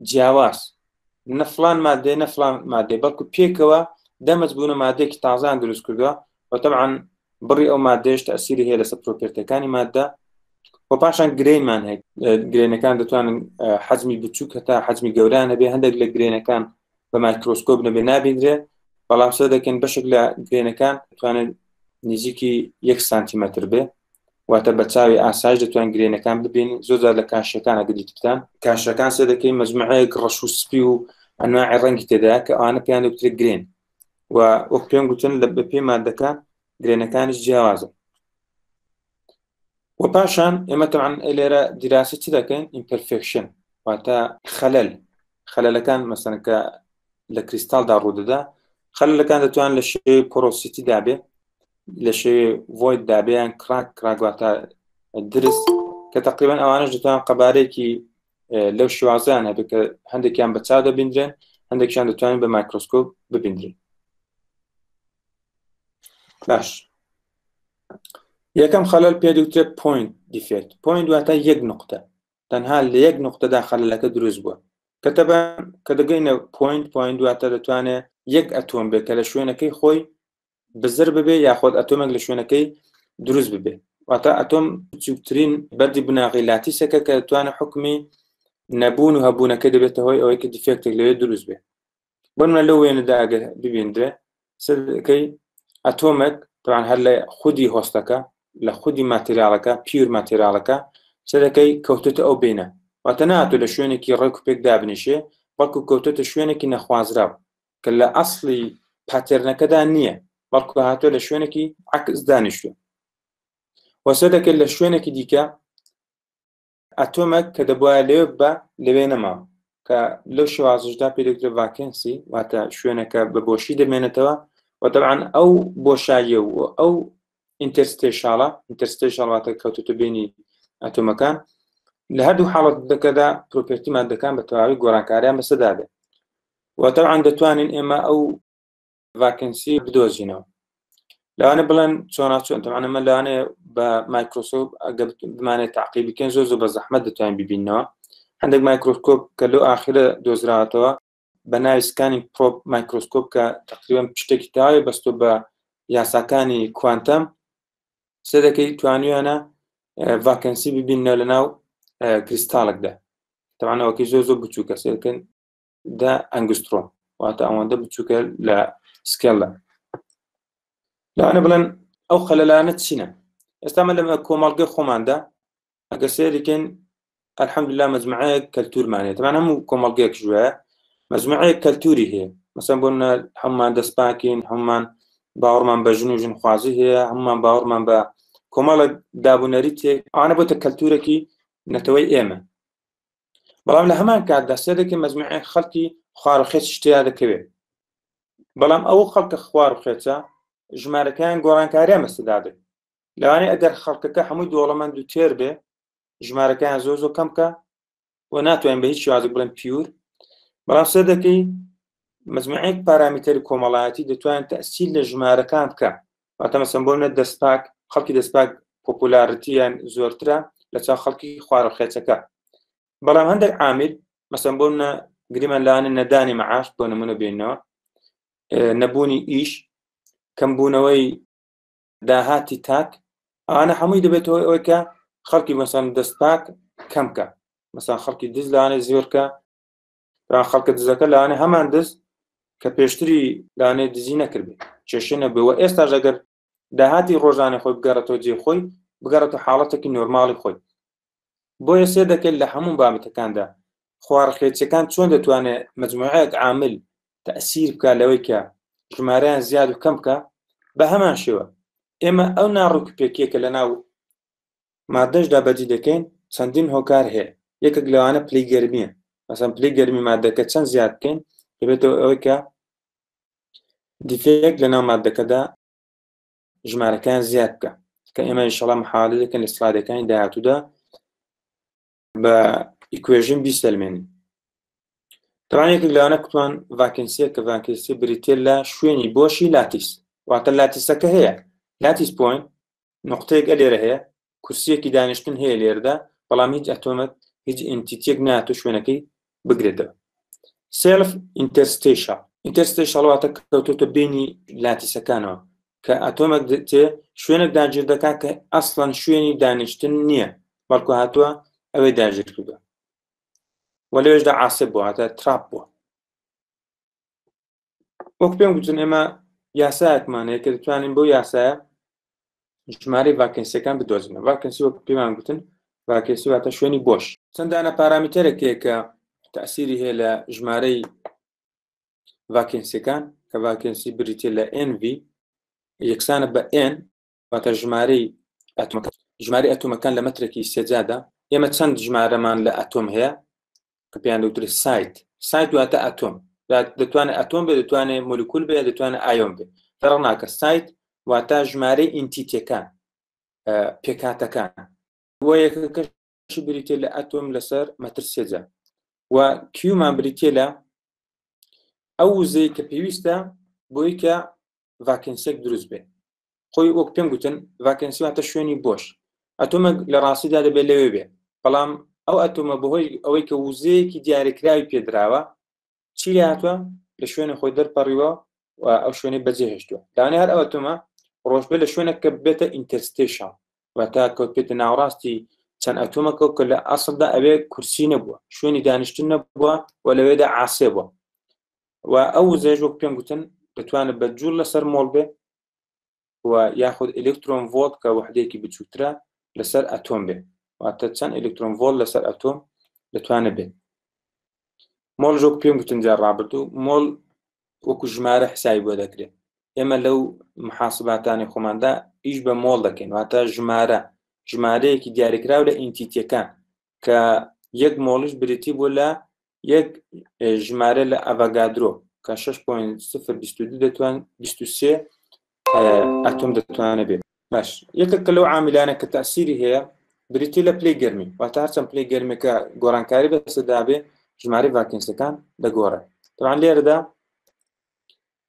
جیاواز، نە فلان مادەیە نە فلان مادەیە، بەڵکو پێکەوە دەمەج بوونە مادەیەکی تازان دروست کردووە. و طبعاً بڕی ئەو مادەیەش تەسیری هەیە لەسەر property ەکانی مادە. و پاشان grain مان هەیە. grain ەکان دەتوانن حەجمی بچووک هەتا حەجمی گەوران هەبێ. هەندێک لە grain ەکان بە مایکرۆسکۆپ نەبێ نابیندرێ، بەڵام سەر دەکەن بەشێک لە grain ەکان دەتوانن نزیکی یەک سانتیمەتر بێ، واتە بە چاوی ئاسایش دەتوان grain ەکان ببین. زۆر جار لە کاشەکان ئەگەر دیتبتان کاشەکان سێ دەکەین مەجموعەیەک ڕەش و سپی و ئەنواعی ڕەنگی تێدایە کە ئەوانە پێیان دەگوترێت grain. و وەک پێم گوتن لە بەپێی مادەکان grain ەکانیش جیاوازن. و پاشان ئێمە طبعا لێرە دیراسی چ دەکەین؟ imperfection واتە خەلەل. خەلەلەکان مەسەن کە لە کریستاڵدا ڕوودەدا، خەلەلەکان دەتوان لە شێوەی porosity دابێ، لە شێوەی void دابێ، یان crack، crack واتە درز، کە تقریبا ئەوانەش دەتوان قەبارەیەکی لەو شێوازیان هەبێت کە هەندێکیان بە چاو دەبیندرێن، هەندێکیان دەتوانین بە مایکرۆسکۆپ ببیندرێن. باش، یەکەم خەلەل پێ دەوترێت point defect. point واتە یەک نقطە، تەنها لە یەک نقطەدا خەلەلەکە دروست بووە. کە تەبا کە دەگەینە point، point واتە دەتوانێت یەک ئەتۆم بێت کە لە شوێنەکەی خۆی بزر ببێ یاخود ئەتۆمێک لە شوێنەکەی دروست ببێ. واتە ئەتۆم بچووکترین بەردی بناغەی lattice ەکە کە دەتوانێت حوکمی نەبوون و هەبوونەکەی دەبێتە هۆی ئەوەی کە defect ێک لەوێ دروست بێ. بۆ نمونە لەو وێنەدا ئەگەر ببیندرێ سەرەکەی ئەتۆمێک طبعا هەر لە خودی host ەکە لە خودی material ەکە pure material ەکە سەرەکەی کەوتێتە ئەو بینە، واتە ناتۆ لە شوێنێکی ڕێک و پێک دابنیشێ، بەڵکو کەوتێتە شوێنێکی نەخوازراو کە لە ئەسڵی pattern ەکەدا نییە، بەڵکو هاتۆ لە شوێنێکی عەکس دانیشتوە. وەسە دەکرد لە شوێنێکی دیکە ئەتۆمێک کە دەبواە لەوێ بە لەوێ نەما، کە لەو شێوازشدا پێ دەگوترێت vacancy، واتە شوێنەکە بە بۆشی دەمێنێتەوە. و طبعا ئەو بۆشاییە و ئەو interstitial ە، interstitial واتە کەوتوتە بینی ئەتۆمەکان، لە هەردوو حاڵەتەکەدا property مادەکان بە تەواوی گۆڕانکاریان بەسەردا دێت. و طبعا دەتوانین ئێمە ئەو vacancy بدۆزینەوە. لەوانە بڵێن چۆنا چۆن، طبعا ئەمە لەوانەیە بە مایکرۆسکۆپ ئەگەر بمانێت تاقی بکەین زۆر زۆر بە زەحمەت دەتوانین ببینەوە. هەندێک مایکرۆسکۆپ کە لەو ئاخرە دۆزراوەتەوە بە ناوی scanning probe microscope کە تقریبا شتێکی تاوی بەستۆ بە یاساکانی کوانتەم، سەرەکەی توانیانە vacancy ببینەوە لە ناو کریستاڵێکدا. طبعا ئەوەکەی زۆر زۆر بچووکە، سەرکەن 10 ئەنگسترۆم، واتە ئەوەندە بچووکە لە scale دا. لەوانە بڵێن ئەو خەلەلانە چینە؟ ئێستا من لە کۆمەڵگەی خۆماندا ئەگە سەیریکەین الحەمدلله مەجموعەیەک کەلتورمان هەیە. تەمان هەموو کۆمەڵگەیەک ژوایە مەجموعەیەک کەلتوری هەیە. مەسەن بۆ نمونە هەمومان دەستپاکین، هەمومان باوەڕمان بە ژن و ژنخوازی هەیە، هەمومان باوەڕمان بە کۆمەڵێک دابونەریتێک، ئەوانە بۆتە کەلتورێکی نەتەوەی ئێمە. بەڵام لە هەمان کاتدا سەرێکی مەجموعەی خەڵکی خوار و خێچ تیا دەکەوێت، بەڵام ئەو خەڵکە خوار و خێچە ژمارەکەیان گۆڕانکاریان بەسەردا دێت. لەوانەیە ئەگەر خەڵکەکە هەمووی دەوڵەمەند و تێر بێ ژمارەکەیان زۆر زۆر کەم بکە و ناتوانین بە هیچ شێوازێک بڵێن pure، بەڵام سەر دەکەی مجموعەیەک پارامیتەری کۆمەڵایەتی دەتوانن تەسیر لە ژمارەکان بکە. واتە مەسەن بۆ نە دەستپاک، خەڵکی دەستپاک popularity یان زۆرترە لە چاو خەڵکی خوار و خێچەکە. بەڵام هەندێک عامل مەسەن بۆ نە گریمان لەوانە نەدانی معاش بۆ نمونە بێنەوە، نەبوونی ئیش، کەمبوونەوەی داهاتی تاک، ئەوانە هەمووی دەبێتەوە ئەوەی کە خەڵکی مەسەن دەستپاک کەم کە، مەسەن خەڵکی دز لەوانەیە زۆر کە، بەڵام خەڵکە دزەکە لەوانەیە هەمان دز کە پێشتری لەوانەیە دزی نەکردبێ، کێشە نەبێ و ئێستاش ئەگەر داهاتی ڕۆژانە خۆی بگەڕێتەوە جێ خۆی، بگەڕێتەوە حاڵەتێکی نۆرماڵی خۆی. بۆیە سێ دەکرد لە هەموو بابەتەکاندا خواڕخێچەکان چۆن دەتوانێت مجموعەیەک عامل تەسیر بکە لەوەی کە ژمارەیان زیاد و کەم بکە. بە هەمان شێوە ئێمە ئەو ناڕووکپێکیە کە لە ناو مادەشدا بەدی دەکەین چەندین هۆکار هەیە. یەکێک لەوانە پلەی گەرمیە. مەسەن پلەی گەرمی مادەکە چەند زیاد بکەین دەبێتەوە ئەوەی کە defect لە ناو مادەکەدا ژمارەکان زیاد بکە، کە ئێمە ئینشەڵا محاولە دەکەن لە سلایدەکانی داهاتوودا بە equation بیسەلمێنین. طبعا یەکێک لەوانە کوتمان vacancy یە، کە vacancy بریتیە لە شوێنی بۆشی lattice، واتە lattice ەکە هەیە، lattice point نقطەیەک لێرە هەیە، کورسیەکی دانیشتن هەیە لێرەدا، بەڵام هیچ ئەتۆمێک هیچ entity یەک ناتۆ شوێنەکەی بگرێتەوە. self interstitial، interstitial واتە کەوتۆتە بینی lattice ەکانەوە، کە ئەتۆمێک تێ شوێنێک داگیر دەکات کە ئەسڵەن شوێنی دانیشتن نییە، بەڵکو هاتووە ئەوەی داگیر کردووە و لەوێشدا عاسب بووە، واتە trap بووە. وەک پێم گوتن ئێمە یاسایەکمان هەیە کە دەتوانین بۆ یاسایە ژمارەی vacancy ەکان بدۆزینەوە. vacancy وەک پێمان گوتن vacancy واتە شوێنی بۆش. چەندانە پارامیتەرێک هەیە کە تەسیری هەیە لە ژمارەی vacancy ەکان، کە vacancy بریتیە لە NV یەکسانە بە N، واتە ژمارەی ئەتۆمەکان، ژمارەی ئەتۆمەکان لە مەترێکی سێجادا. ئێمە چەند ژمارەمان لە ئەتۆم هەیە کە پێیان دەوترێت site. site واتە ئەتۆم، دەتوانێت ئەتۆم بێت، دەتوانێت مۆلیکول بێت، دەتوانێت ئایۆن بێت، فەرق ناکە. site واتە ژمارەی entity ەکان، پێکهاتەکان. وە یەکەکەش بریتیە لە ئەتۆم لەسەر مەتر سێجا. و Q مان بریتیە لە ئەو وزەی کە پێویستە بۆی کە vacancy ێک دروست بێت. خۆی وەک پێم گوتن vacancy واتە شوێنی بۆش، ئەتۆمێک لە ڕاستیدا دەبێت لەوێ بێ، بەڵام ئەو ئەتۆمە بەهۆی ئەوەی کە وزەیەکی دیاریکراوی پێدراوە چی لێ هاتووە لە شوێنی خۆی دەرپەڕیوە و ئەو شوێنەی بەجێهێشتووە. لەوانەیە هەر ئەو ئەتۆمە ڕۆشتبێ لە شوێنێک کە بێتە interstitial، واتە کەوتبێتە ناوەڕاستی چەند ئەتۆمەکە کە لە ئەسڵدا ئەوێ کورسی نەبووە، شوێنی دانیشتن نەبووە و لەوێدا عاسێ بووە. و ئەو وزەیش وەک پێم گوتن دەتوانێت بە جوول لەسەر مۆڵ بێ و یاخود ئەلکترۆن ڤۆڵت کە وحدەیەکی بچووکترە لەسەر ئەتۆم بێ، واتە چەند ئەلکترۆن ڤۆڵت لەسەر ئەتۆم دەتوانێت بێت. مۆڵ وەک پێم گوتن جار ڕابردوو مۆڵ وەکو ژمارە حسابی بۆ دەکرێت. ئێمە لەو محاسباتانی خۆماندا ئیش بە مۆڵ دەکەین، واتە ژمارە، ژمارەیەکی دیاریکراو لە entity یەکان کە یەک مۆڵیش بریتی بوو لە یەک ژمارە لە ئەڤاگادرۆ کە 6.022 دەتوان 23 ئەتۆم دەتوانێت بێت. باش، یەکێک لەو عامیلانە کە تەسیری هەیە بریتی لە پلەی گەرمی، واتە هەرچەند پلەی گەرمیەکە گۆڕانکاری بەسەردا بێ ژمارەی vacancy ەکان دەگۆڕێت. طبعا لێرەدا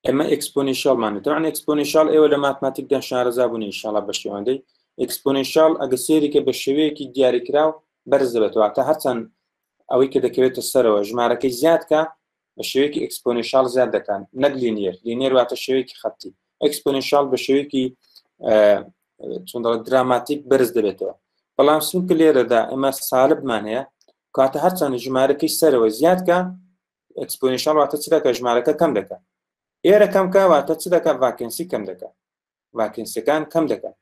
ئێمە exponential مان، طبعا exponential ئێوە لە ماتماتیکدا شارەزا بوون ئینشاڵڵا بە شێوەندەی exponential ئەگە سێریکە بە شێوەیەکی دیاریکراو بەرز دەبێتەوە، تا هەرچەند ئەوەی کە دەکەوێتە سەرەوە ژمارەکەی زیاد کە بە شێوەیەکی exponential زیاد دەکان، نەک linear. linear واتە شێوەیەکی خەتی، exponential بە شێوەیەکی چۆن دەڵێت دراماتیک بەرز دەبێتەوە. بەڵام چونکە لێرەدا ئێمە سالبمان هەیە، کاتە هەرچەند ژمارەکەی سەرەوە زیاد کە exponential واتە چ دەکە ژمارەکە کەم دەکە، ئێرە کەم کە واتە چ دەکە vacancy کەم دەکە، vacancy ەکان کەم دەکەن.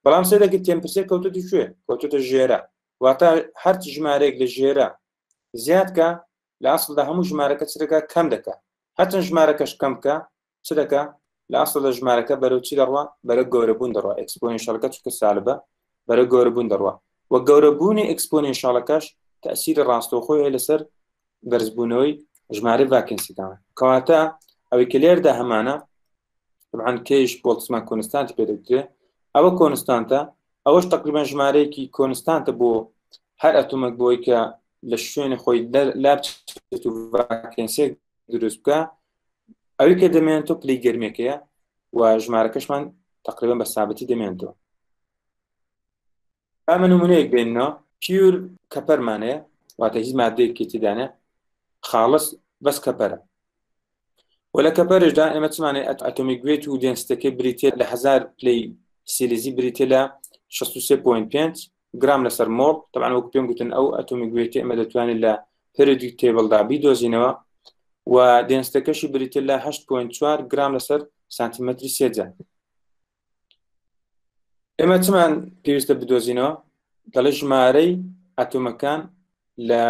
بەڵام سێدەکە temperature کەوتوتە کوێ؟ کەوتوتە ژێرە، واتە هەر ژمارەیەک لە ژێرە زیاد کە لە ئەسڵدا هەموو ژمارەکە چ دەکا کەم دەکا. هەرچەند ژمارەکەش کەم بکە چ دەکا لە ئەسڵدا ژمارەکە بەرەو چی دەڕوا؟ بەرەو گەورەبوون دەڕوا. exponential ەکە چونکە سالبە بەرەو گەورەبوون دەڕوا و گەورەبوونی exponential ەکەش تەسیری ڕاستەوخۆی هەیە لەسەر بەرزبوونەوەی ژمارەی vacancy ەکان. کەواتە ئەوەی کە لێردا هەمانە طبعا کەیش بۆڵتزمان constant ی پێ دەگوترێ، ئەوە constant ە، ئەوەش تقریبا ژمارەیەکی constant ە بۆ هەر ئەتۆمێک بۆی کە لە شوێنی خۆی لابچێت و vacancy ێک دروست بکە. ئەوەی کە دەمێنێتەوە پلەی گەرمیەکەیە و ژمارەکەشمان تقریبا بە سابتی دەمێنێتەوە. ئەمە نمونەیەک بێنەوە، pure copper مان هەیە، واتە هیچ مادەیەکی تێدانە، خاڵس بەس copper ە. و لە copper شدا ئێمە چمانێ atomic weight و density ەکەی بریتە لە 1000 پلەی سیلیزی بریتە لە 63.5 گرام لەسەر مۆڵ. طبعا وەکو پێم گوتن ئەو atomic weight ئێمە دەتوانین لە periodic table دا بیدۆزینەوە و density ەکەشی بریتە لە 8.4 گرام لەسەر سانتیمەتری سێجا. ئێمە چمان پێویستە بدۆزینەوە؟ دەڵێ ژمارەی ئەتۆمەکان لە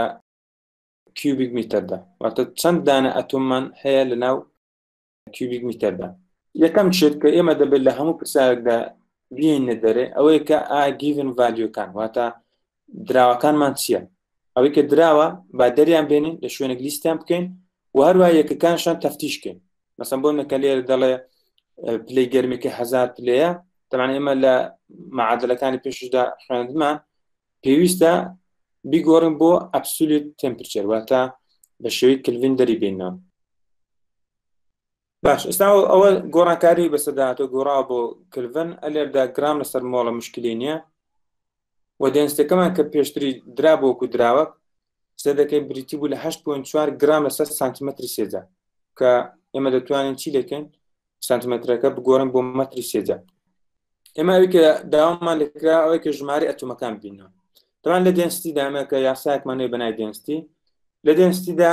cubic میتەردا، واتە چەند دانە ئەتۆممان هەیە لە ناو cubic میتەردا. یەکەم شت کە ئێمە دەبێت لە هەموو پرسیارێکدا بێنە دەرێ ئەوەیە کە ئا given value ەکان، واتە دراوەکانمان چییە؟ ئەوەی کە دراوە با دەریان بێنین لە شوێنێک لیستیان بکەین و هەروە یەکەکانشان تەفتیش بکەین. مەسەن بۆ نکە لێرە دەڵێ پلەی گەرمیکە 1000 پلەیە، تەمان ئێمە لە معادلەکانی پێشدا خوێندمان پێویستە بیگۆڕین بۆ absolute temperature، واتە بە شێوەی کلڤین دەری بێنەوە. باش، ئێستا ئەوە گۆڕانکاری بەسەرداهاتوە، گۆڕاوە بۆ کلڤن. ئەلێردا گرام لەسەر مۆڵە مشکلی نییە و density ەکەمان کە پێشتری درا بۆ وەکو دراوە سێدەکەی بریتی بوو لە 8.4 گرام لەسەر سانتیمەتری سێجا کە ئێمە دەتوانین چی لەکەین سانتیمەترەکە بگۆڕین بۆ مەتری سێجا. ئێمە ئەوی کە داوامان لەکرا ئەوەی کە ژمارەی ئەتۆمەکان بینەوە. طبعا لە density دا ئێمە کە یاسایەکمان هەیە بەناوی density، لە density دا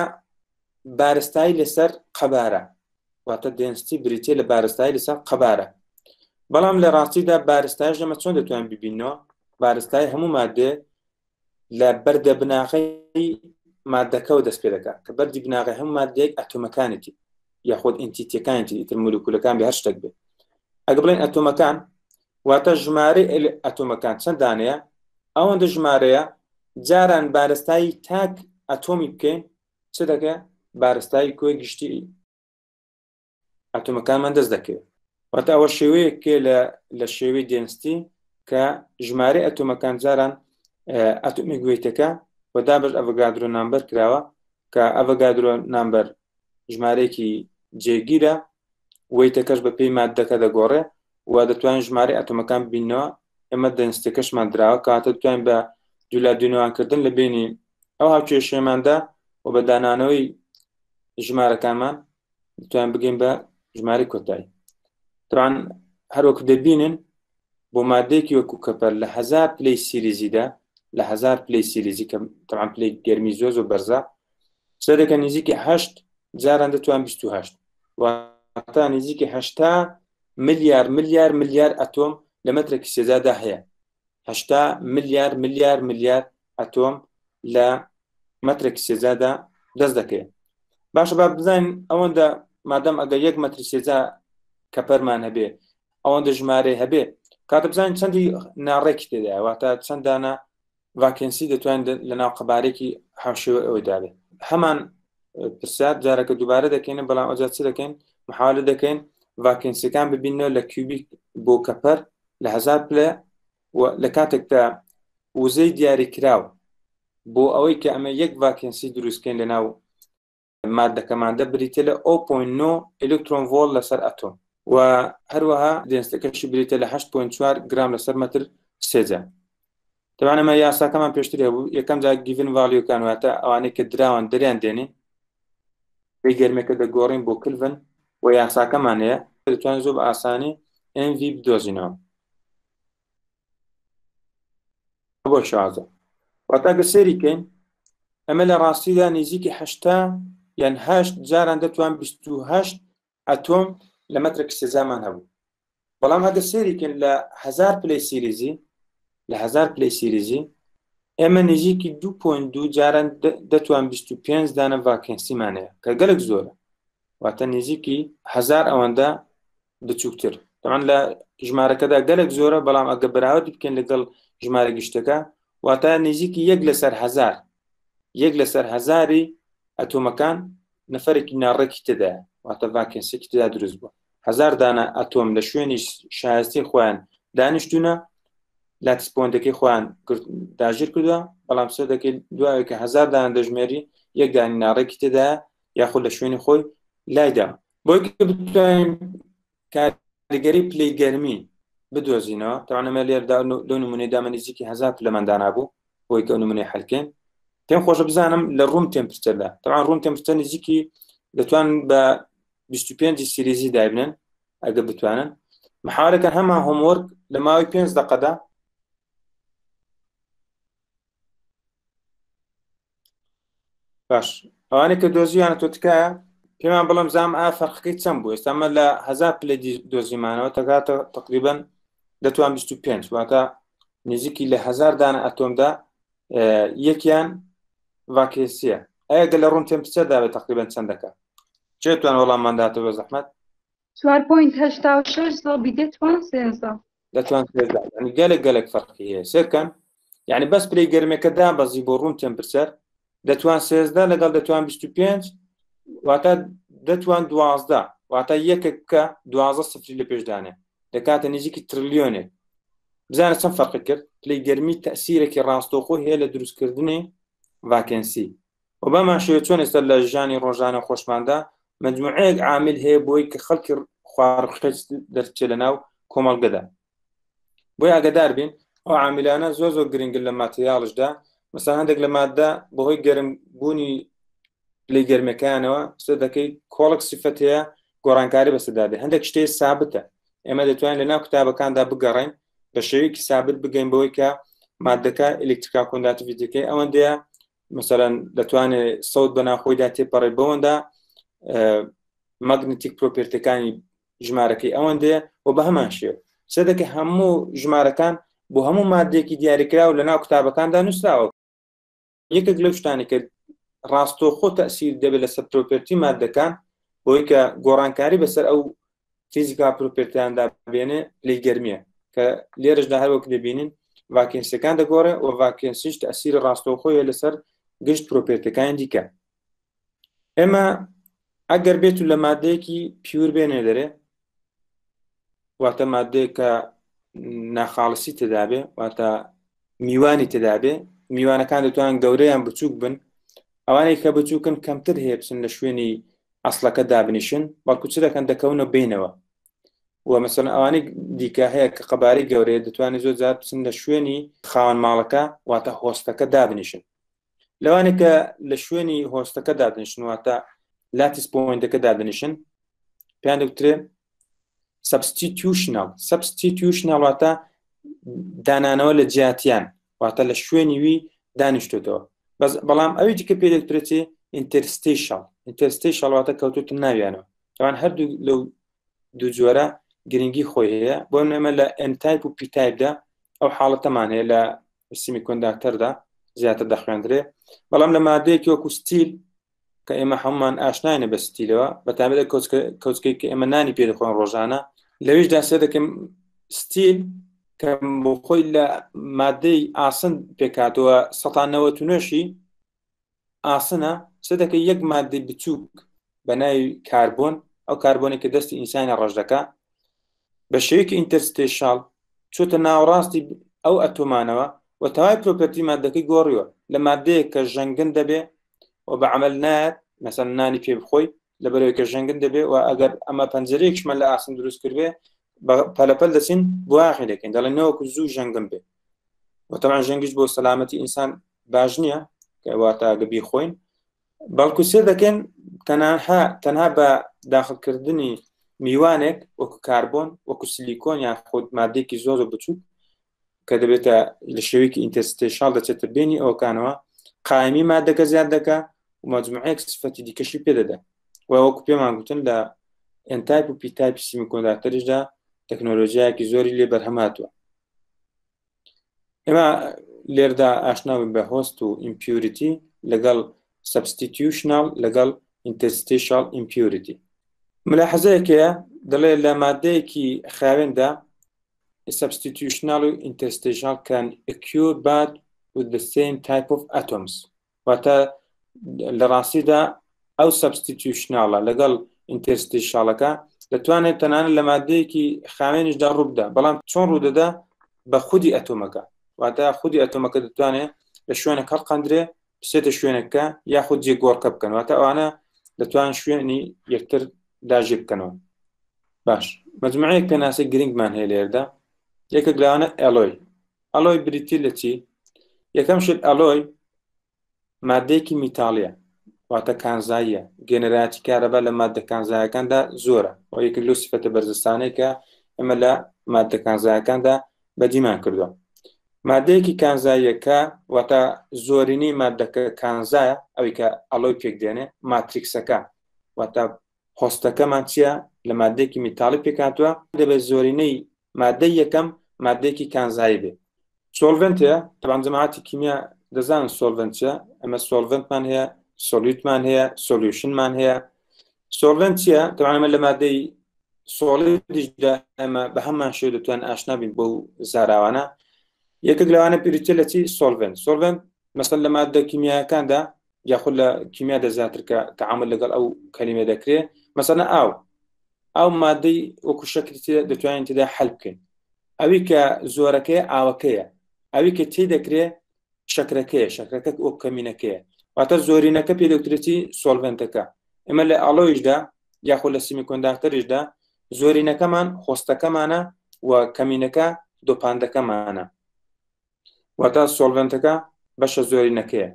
بارستایی لەسەر قەبارە، واتە density بریتە لە بارستایی لەسەر قەبارە. بەڵام لە ڕاستیدا بارستایش ئێمە چۆن دەتوانین ببینەوە؟ بارستایی هەموو مادەیەک لە بەردە بناغەی مادەکەەوە دەست پێ دەکات کە بەردی بناغەی هەموو مادەیەک ئەتۆمەکانێتی یاخود entity ەکانێتی، ئیتر مولکولەکان بێ هەر شتێک بێ. ئەگە بڵێن ئەتۆمەکان واتە ژمارەی ئەتۆمەکان چەند دانەیە ئەوەندە ژمارەیە جاران بارستایی تاک ئەتۆمی بکەین چ دەکە بارستایی کۆی گشتی ئەتۆمەکانمان دەست دەکەوێت. واتە ئەوە شێوەیەکێ لە شێوەی density کە ژمارەی ئەتۆمەکان جاران atomic weight ەکە و دابش ئەڤگادرۆ number کراوە کە ئەڤگادرۆ number ژمارەیەکی جێگیرە، weight ەکەش بە پێی مادەکە دەگۆڕێ و دەتوانین ژمارەی ئەتۆمەکان ببینەوە. ئێمە density ەکەشمان دراوە، کەواتە دەتوانین بە دوولا دوونەوانکردن لە بینی ئەو هاوکێشەیەماندا و بە دانانەوەی ژمارەکانمان دەتوانین بگەین بە ژمارەی کۆتایی. طبعا. هەروەکو دەبینن بۆ مادەیەکی وەکو copper لە 1000 پلەی سیلیزیدا لە 1000 پلەی سیلیزی کە تەبعەن پلەی گەرمی زۆر زۆر بەرزە سەرەکە نزیکی 8 جاران دەتوان 28 واتە نزیکی 80 ملیار ملیار ملیار ئەتۆم لە مەترێکی سێجادا هەیە 80 ملیار ملیار ملیار ئەتۆم لە مەترێکی سێجادا دەست دەکەوێت باشە با بزانین ئەوەندە مادەم ئەگەر یەک مەتری سێجا copper مان هەبێ ئەوەندە ژمارەی هەبێ کاتە بزانین چەندی ناڕێکی تێدایە واتە چەندانە vacancy دەتوانین لە ناو قەبارێکی هاوشێوە ئەوەی دابێ هەمان پرسیار جارەکە دووبارە دەکەین بەڵام ئەوجا چ دەکەین محاولە دەکەین vacancy ەکان ببینەوە لە cubic بۆ copper لە هزار پلە و لە کاتێکدا وزەی دیاریکراو بۆ ئەوەی کە ئەمە یەک vacancy دروستکەین لە ناو مادەکەماندا بریتە لە 0.9 ئەلکترۆن ڤۆڵت لەسەر ئەتۆم و هەروەها density ەکەشی بریتە لە 8.4 گرام لەسەر مەتر سێجا. تەبعەن ئەمە یاساکەمان پێشتر هەبوو یەکەم جار given value ەکان واتە ئەوانەی کە دراوان دەریان دێنین پێی گەرمێکە دەگۆڕین بۆ کلڤن و یاساکەمان هەیە دەتوانین زۆر بە ئاسانی NV بدۆزینەوە بۆ شازە واتا گە سێری کەین ئەمە لە ڕاستیدا نزیکی هەشتا یان هەشت جاران دەتوان 28 ئەتۆم لە مەترێک سێجامان هەبوو بەڵام ئەگە سێری کەین لە هزار پلەی سیریزی لە هزار پلەی سیریزی ئێمە نزیکی 2.2 جاران دەتوان 25 دانە vacancy مان هەیە کە گەلک زۆرە واتە نزیکی هزار ئەوەندە بچووکتر تەبعەن لە ژمارەکەدا گەلک زۆرە بەڵام ئەگە بەراورد بکەین لەگەڵ ژمارە گشتەکە واتە نزیکی یەک لەسەر هزار یەک لەسەر هزاری ئەتۆمەکان نەفەرێکی ناڕێکی تێدایە واتە vacancy ێکی تێدا دروست بووە هزار دانە ئەتۆم لە شوێنی شایستی خۆیان دانیشتونە lattice point ەکەی خۆیان داگیر کردووە بەڵام سێ دەکەی دوایە کە هزار دانە دەژمێری یەک دانی ناڕێکی تێدایە یاخود لە شوێنی خۆی لایدا بۆی کە بتوانین کاریگەری پلەی گەرمی بدۆزینەوە تەبعەن ئەمە لێردا لەو نمونەی دامە نزیکی هزار پلەمان دانابوو بۆی کە ئەو نمونەی حلکەین پێم خۆشە بزانم لە room temperature دا تەبعەن room temperature نزیکی دەتوان بە 25 سیریزی دابنن ئەگە بتوانن محاولەکەن هەمان homework لە ماوەی 5 دقەدا باش ئەوانەی کە دۆزیانە تۆ تکایە پێمان بڵم زام ئا فەرقەکەی چەند بوو ئێستا مە لە هزار پلە دۆزیمانەوە تەکاتە تقریبا دەتوان 25 واتە نزیکی لە هزار دانە ئەتۆمدا یەکیان vacancy ە ئەگە لە room temperature دا بێت تقریبا چەند دەکات چێتوان وەڵاممان داتەوە بە زەحمەت 4.86 زەڕبی دەتوان 13 دەتوان سێزدە یعنی گەلک گەلک فەرقی هەیە سێرکەن یعنی بەس پلەی گەرمەکە دابەزی بۆ room temperature دەتوان سێزدە لەگەڵ دەتوان 25 واتە دەتوان دوازدە واتە یەکێک بکە دوازدە سفری لە پێشدانێ دەکاتە نزیکی ترلیۆنێک بزانە چەند فەرقی کرد پلەی گەرمی تەسیرێکی ڕاستەوخۆ هەیە لە دروستکردنی vacancy و بەمان شێوە چۆن ئێستا لە ژیانی ڕۆژانە خۆشماندا مجموعەیەک عامل هەیە بۆی کە خەڵکی خوارخێچ دەرچێ لە ناو کۆمەڵگەدا بۆی ئاگدار بین ئەو عاملانە زۆر زۆر گرنگن لە material شدا مەسەلەن هەندێک لە مادە بەهۆی گەرم بوونی پلەی گەرمەکانەوە قسە دەکەی کۆڵک سفەت هەیە گۆڕانکاری بەسەدا دێ هەندێک شتێ سابتە ئێمە دەتوانین لە ناو کتابەکاندا بگەڕین بە شێوەیەکی سابت بگەین بەوەی کە مادەکە electrical conductivity ەکەی ئەوەندەیە مەسەلەن دەتوانێت سەوت بە ناخۆیدا تێپەڕێ بەوەندا magnetic property ەکانی ژمارەکەی ئەوەندەیە و بە هەمان شێوە سەدەکە هەموو ژمارەکان بۆ هەموو مادێکی دیاریکراو لە ناو کتابەکاندا نووسراوە یەکێک لەو شتانی کە ڕاستەوخۆ تەسیر دەبێت لەسەر property مادەکان بۆی کە گۆڕانکاری بەسەر ئەو physical property اندا بێنێ پلەی گەرمیە کە لێرەشدا هەروەک دەبینین vacancy ەکان دەگۆڕێ و vacancy ش تەسیری ڕاستەوخۆیە لەسەر گشت property ەکانی دیکە ئێمە ئەگەر بێت و لە مادەیەکی pure بێنێ دەرێ واتە مادەیە کە ناخاڵسی تێدابێ واتە میوانی تێدابێ میوانەکان دەتوان گەورەیان بچووک بن ئەوانەی کە بچووکن کەمتر هەیە بچن لە شوێنی ئەسڵەکە دابنیشن بەڵکو چ دەکەن دەکەونە بینەوە و مەسەن ئەوانەی دیکە هەیە کە قەبارەی گەورەیە دەتوانێت زۆر جار بچن لە شوێنی خاوەن ماڵەکە واتە host ەکە دابنیشن لەوانێک کە لە شوێنی host ەکە دادنیشن واتە lattice point ەکە دادنیشن پێیان دەگوترێ Substitutional، Substitutional واتە دانانەوە لە جیاتیان، واتە لە شوێنی وی دانیشتێتەوە. بەس بەڵام ئەوی دیکە پێ دەگوترێت interstitial، interstitial واتە کەوتوتە ناویانەوە. تەوان هەردوو لەو دوو جۆرە گرنگی خۆی هەیە. بۆ ئێمە لە N type و P type دا ئەو حاڵەتەمان هەیە لە semiconductor دا زیاتر دەخوێندرێ، بەڵام لە مادەیەکی وەکو steel کە ئێمە هەمومان ئاشناینە بە steel ەوە، بە تایبەت کەوچکەی کە ئێمە نانی پێ دەخۆین ڕۆژانە، لەویشدا سێ دەکەم steel کە بۆ خۆی لە مادەی ئاسن پێکاتەوە سەتا نەوەت و نۆشی ئاسنە، سێ دەکەی یەک مادەی بچووک بە ناوی کاربۆن، ئەو کاربۆنێک کە دەستی ئینسانی ڕەش دەکا بە شێوەیەکی interstitial چۆتە ناوەڕاستی ئەو ئەتۆمانەوە و تەواوی property مادەکەی گۆڕیوە لە مادەیەک کە ژەنگن دەبێ و بە عمل نایەت مەسەن نانی پێ بخۆی لەبەرەوەی کە ژەنگن دەبێ و ئەگەر ئەمە پەنجەرەیەکشمان لە ئاسن دروست کردبێ بە پەلەپەل دەچین بواخی دەکەین دەڵێن نەوەکو زوو ژەنگن بێ و تەبعەن ژەنگیش بۆ سەلامەتی ئینسان باش نییە کە واتە ئەگە بیخۆین بەڵکو سێ دەکەن تەنها تەنها بە داخلکردنی میوانێک وەکو کاربۆن وەکو سیلیکۆن یان خۆت مادێکی زۆر زۆر بچووک کە دەبێتە لە شێوەیەکی interstitial دەچێتە بینی ئەوکانەوە قایمی مادەکە زیاد دەکا و مەجموعەیەک سفەتی دیکەشی پێدەدا و وەکو پێمان گوتن لە N type و P type semiconductor یشدا تەکنۆلۆژیایەکی زۆری لێ بەرهەماتوە ئێمە لێردا ئاشنا بووین بە host و impurity لەگەڵ substitutional لەگەڵ interstitial impurity. ملاحەزەیەک هەیە دەڵێ لە مادەیەکی خاوێندا substitutional و interstitial can occur but with the same type of atoms واتە لە ڕاستیدا ئەو substitutional ە لەگەڵ interstitial ەکە دەتوانێت تەنانەت لە مادەیەکی خاوێنیشدا ڕووبدا، بەڵام چۆن ڕوودەدا؟ بە خودی ئەتۆمەکە، واتە خودی ئەتۆمەکە دەتوانێت لە شوێنێک هەڵقەندرێ بچێتە شوێنێکە یاخود جێگۆڕکە بکەن، واتە ئەوانە دەتوان شوێنی یەکتر داژێ بکەنەوە. باش مجموعەیەک پێناسەی گرنگمان هەیە لێرەدا، یەکێک لەوانە alloy. Alloy بریتی لە چی؟ یەکەم شت alloy مادەیەکی میتاڵیە واتە کانزاییە، گەنەراتی کارەبا لە مادە کانزایەکاندا زۆرە و یەکێک لەو سفەتە بەرزستانەیە کە ئێمە لە مادە کانزایەکاندا بەدیمان کردووە. مادەیەکی کانزاییەکە واتە زۆرینەی مادەکە کانزایە، ئەوی کە alloy پێک دێنێ matrix ەکە واتە host ەکەمان چییە لە مادەیەکی میتاڵی پێکهاتووە، دەبێت زۆرینەی مادەی یەکەم مادەیەکی کانزایی بێ. Solvent هەیە، تەبعەن جەماعەتی کیمیا دەزانن solvent چیە، ئەمە solvent مان هەیە، solute مان هەیە، solution مان هەیە. Solvent چییە؟ تەبعەن ئەمە لە مادەی solid یشدا ئێمە بە هەمان شێوە دەتوانین ئاشنا بین بەو زاراوانە. یەکێک لەوانە بریتیە لە چی؟ Solvent. Solvent مەسەل لە مادە کیمیایەکاندا یاخود لە کیمیادا زیاتر کە تەعامل لەگەڵ ئەو کەلیمە دەکرێ، مەسەلەن ئاو، ئەو مادەی وەکو شەکری تێدا دەتوانین تێدا حەل بکەین، ئەوی کە زۆرەکەی ئاوەکەیە، ئەوی کە تێ دەکرێ شەکرەکەیە، شەکرەکە وەک کەمینەکەیە، واتە زۆرینەکە پێ دەوترێتی solvent ەکە. ئێمە لە alloy یشدا یاخود لە semiconductor یشدا زۆرینەکەمان host ەکەمانە و کەمینەکە dopant ەکەمانە، واتە solvent ەکە بەشە زۆرینەکەیە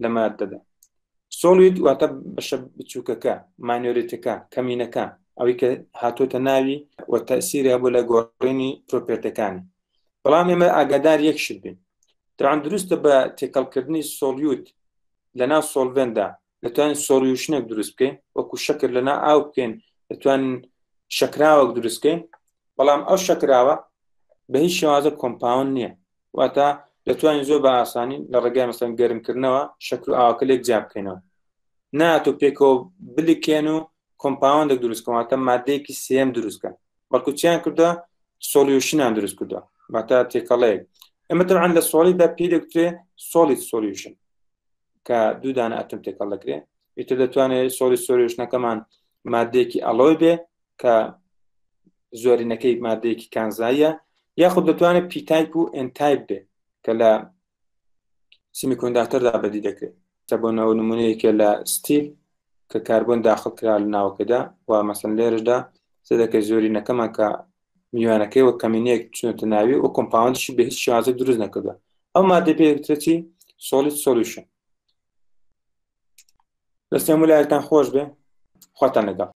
لە مادەدا. Solute واتە بەشە بچووکەکە، minority ەکە، کەمینەکە، ئەوەی کە هاتۆتە ناوی و تەسیری هەبوو لە گۆڕینی property ەکانی. بەڵام ئێمە ئاگادار یەک شت بین، تەبعەن دروستە بە تێکەڵکردنی solute لە ناو solvent دا دەتوانین solution ێک دروست بکەین، وەکو شەکر لە ناو ئاو بکەین دەتوانین شەکراوەک دروست بکەین، بەڵام ئەو شەکراوە بە هیچ شێوازە compound نییە، واتە دەتوانین زۆر بە ئاسانی لە ڕێگای مەسەن گەرمکردنەوە شەکر و ئاوەکە لێک جیا بکەینەوە، ناتۆ پێکەوە بلکێن و compound ێک دروست بکەن، واتە مادەیەکی سێم دروست بکەن، بەڵکو چیان کردووە؟ Solution یان دروست کردووە، واتە تێکەڵەیەک. ئێمە تەبعەن لە solid دا پێی دەگوترێ solid solution کە دوو دانە ئەتۆم تێکەڵ دەکرێ، ئیتر دەتوانێت solid solution ەکەمان مادەیەکی alloy بێ کە زۆرینەکەی مادەیەکی کانزاییە، یاخود دەتوانێت P type و N type بێ کە لە semiconductor دا بەدی دەکرێت. تا بۆ نەوە نمونەیەکە لە steel کە کاربۆن داخل کرا لە ناوەکەدا و مەسەن لێرەشدا سێدەکەی زۆرینەکەمان کە میوانەکەی وە کەمینەیەک چونەتە ناوی و compound شی بە هیچ شێوازێک دروست نەکردووە. ئەو مادەی پێ دەگوترێت چی؟ Solid solution. دەستی هەموو لایەکتان خۆش بێ، خواتان لەگەڵ.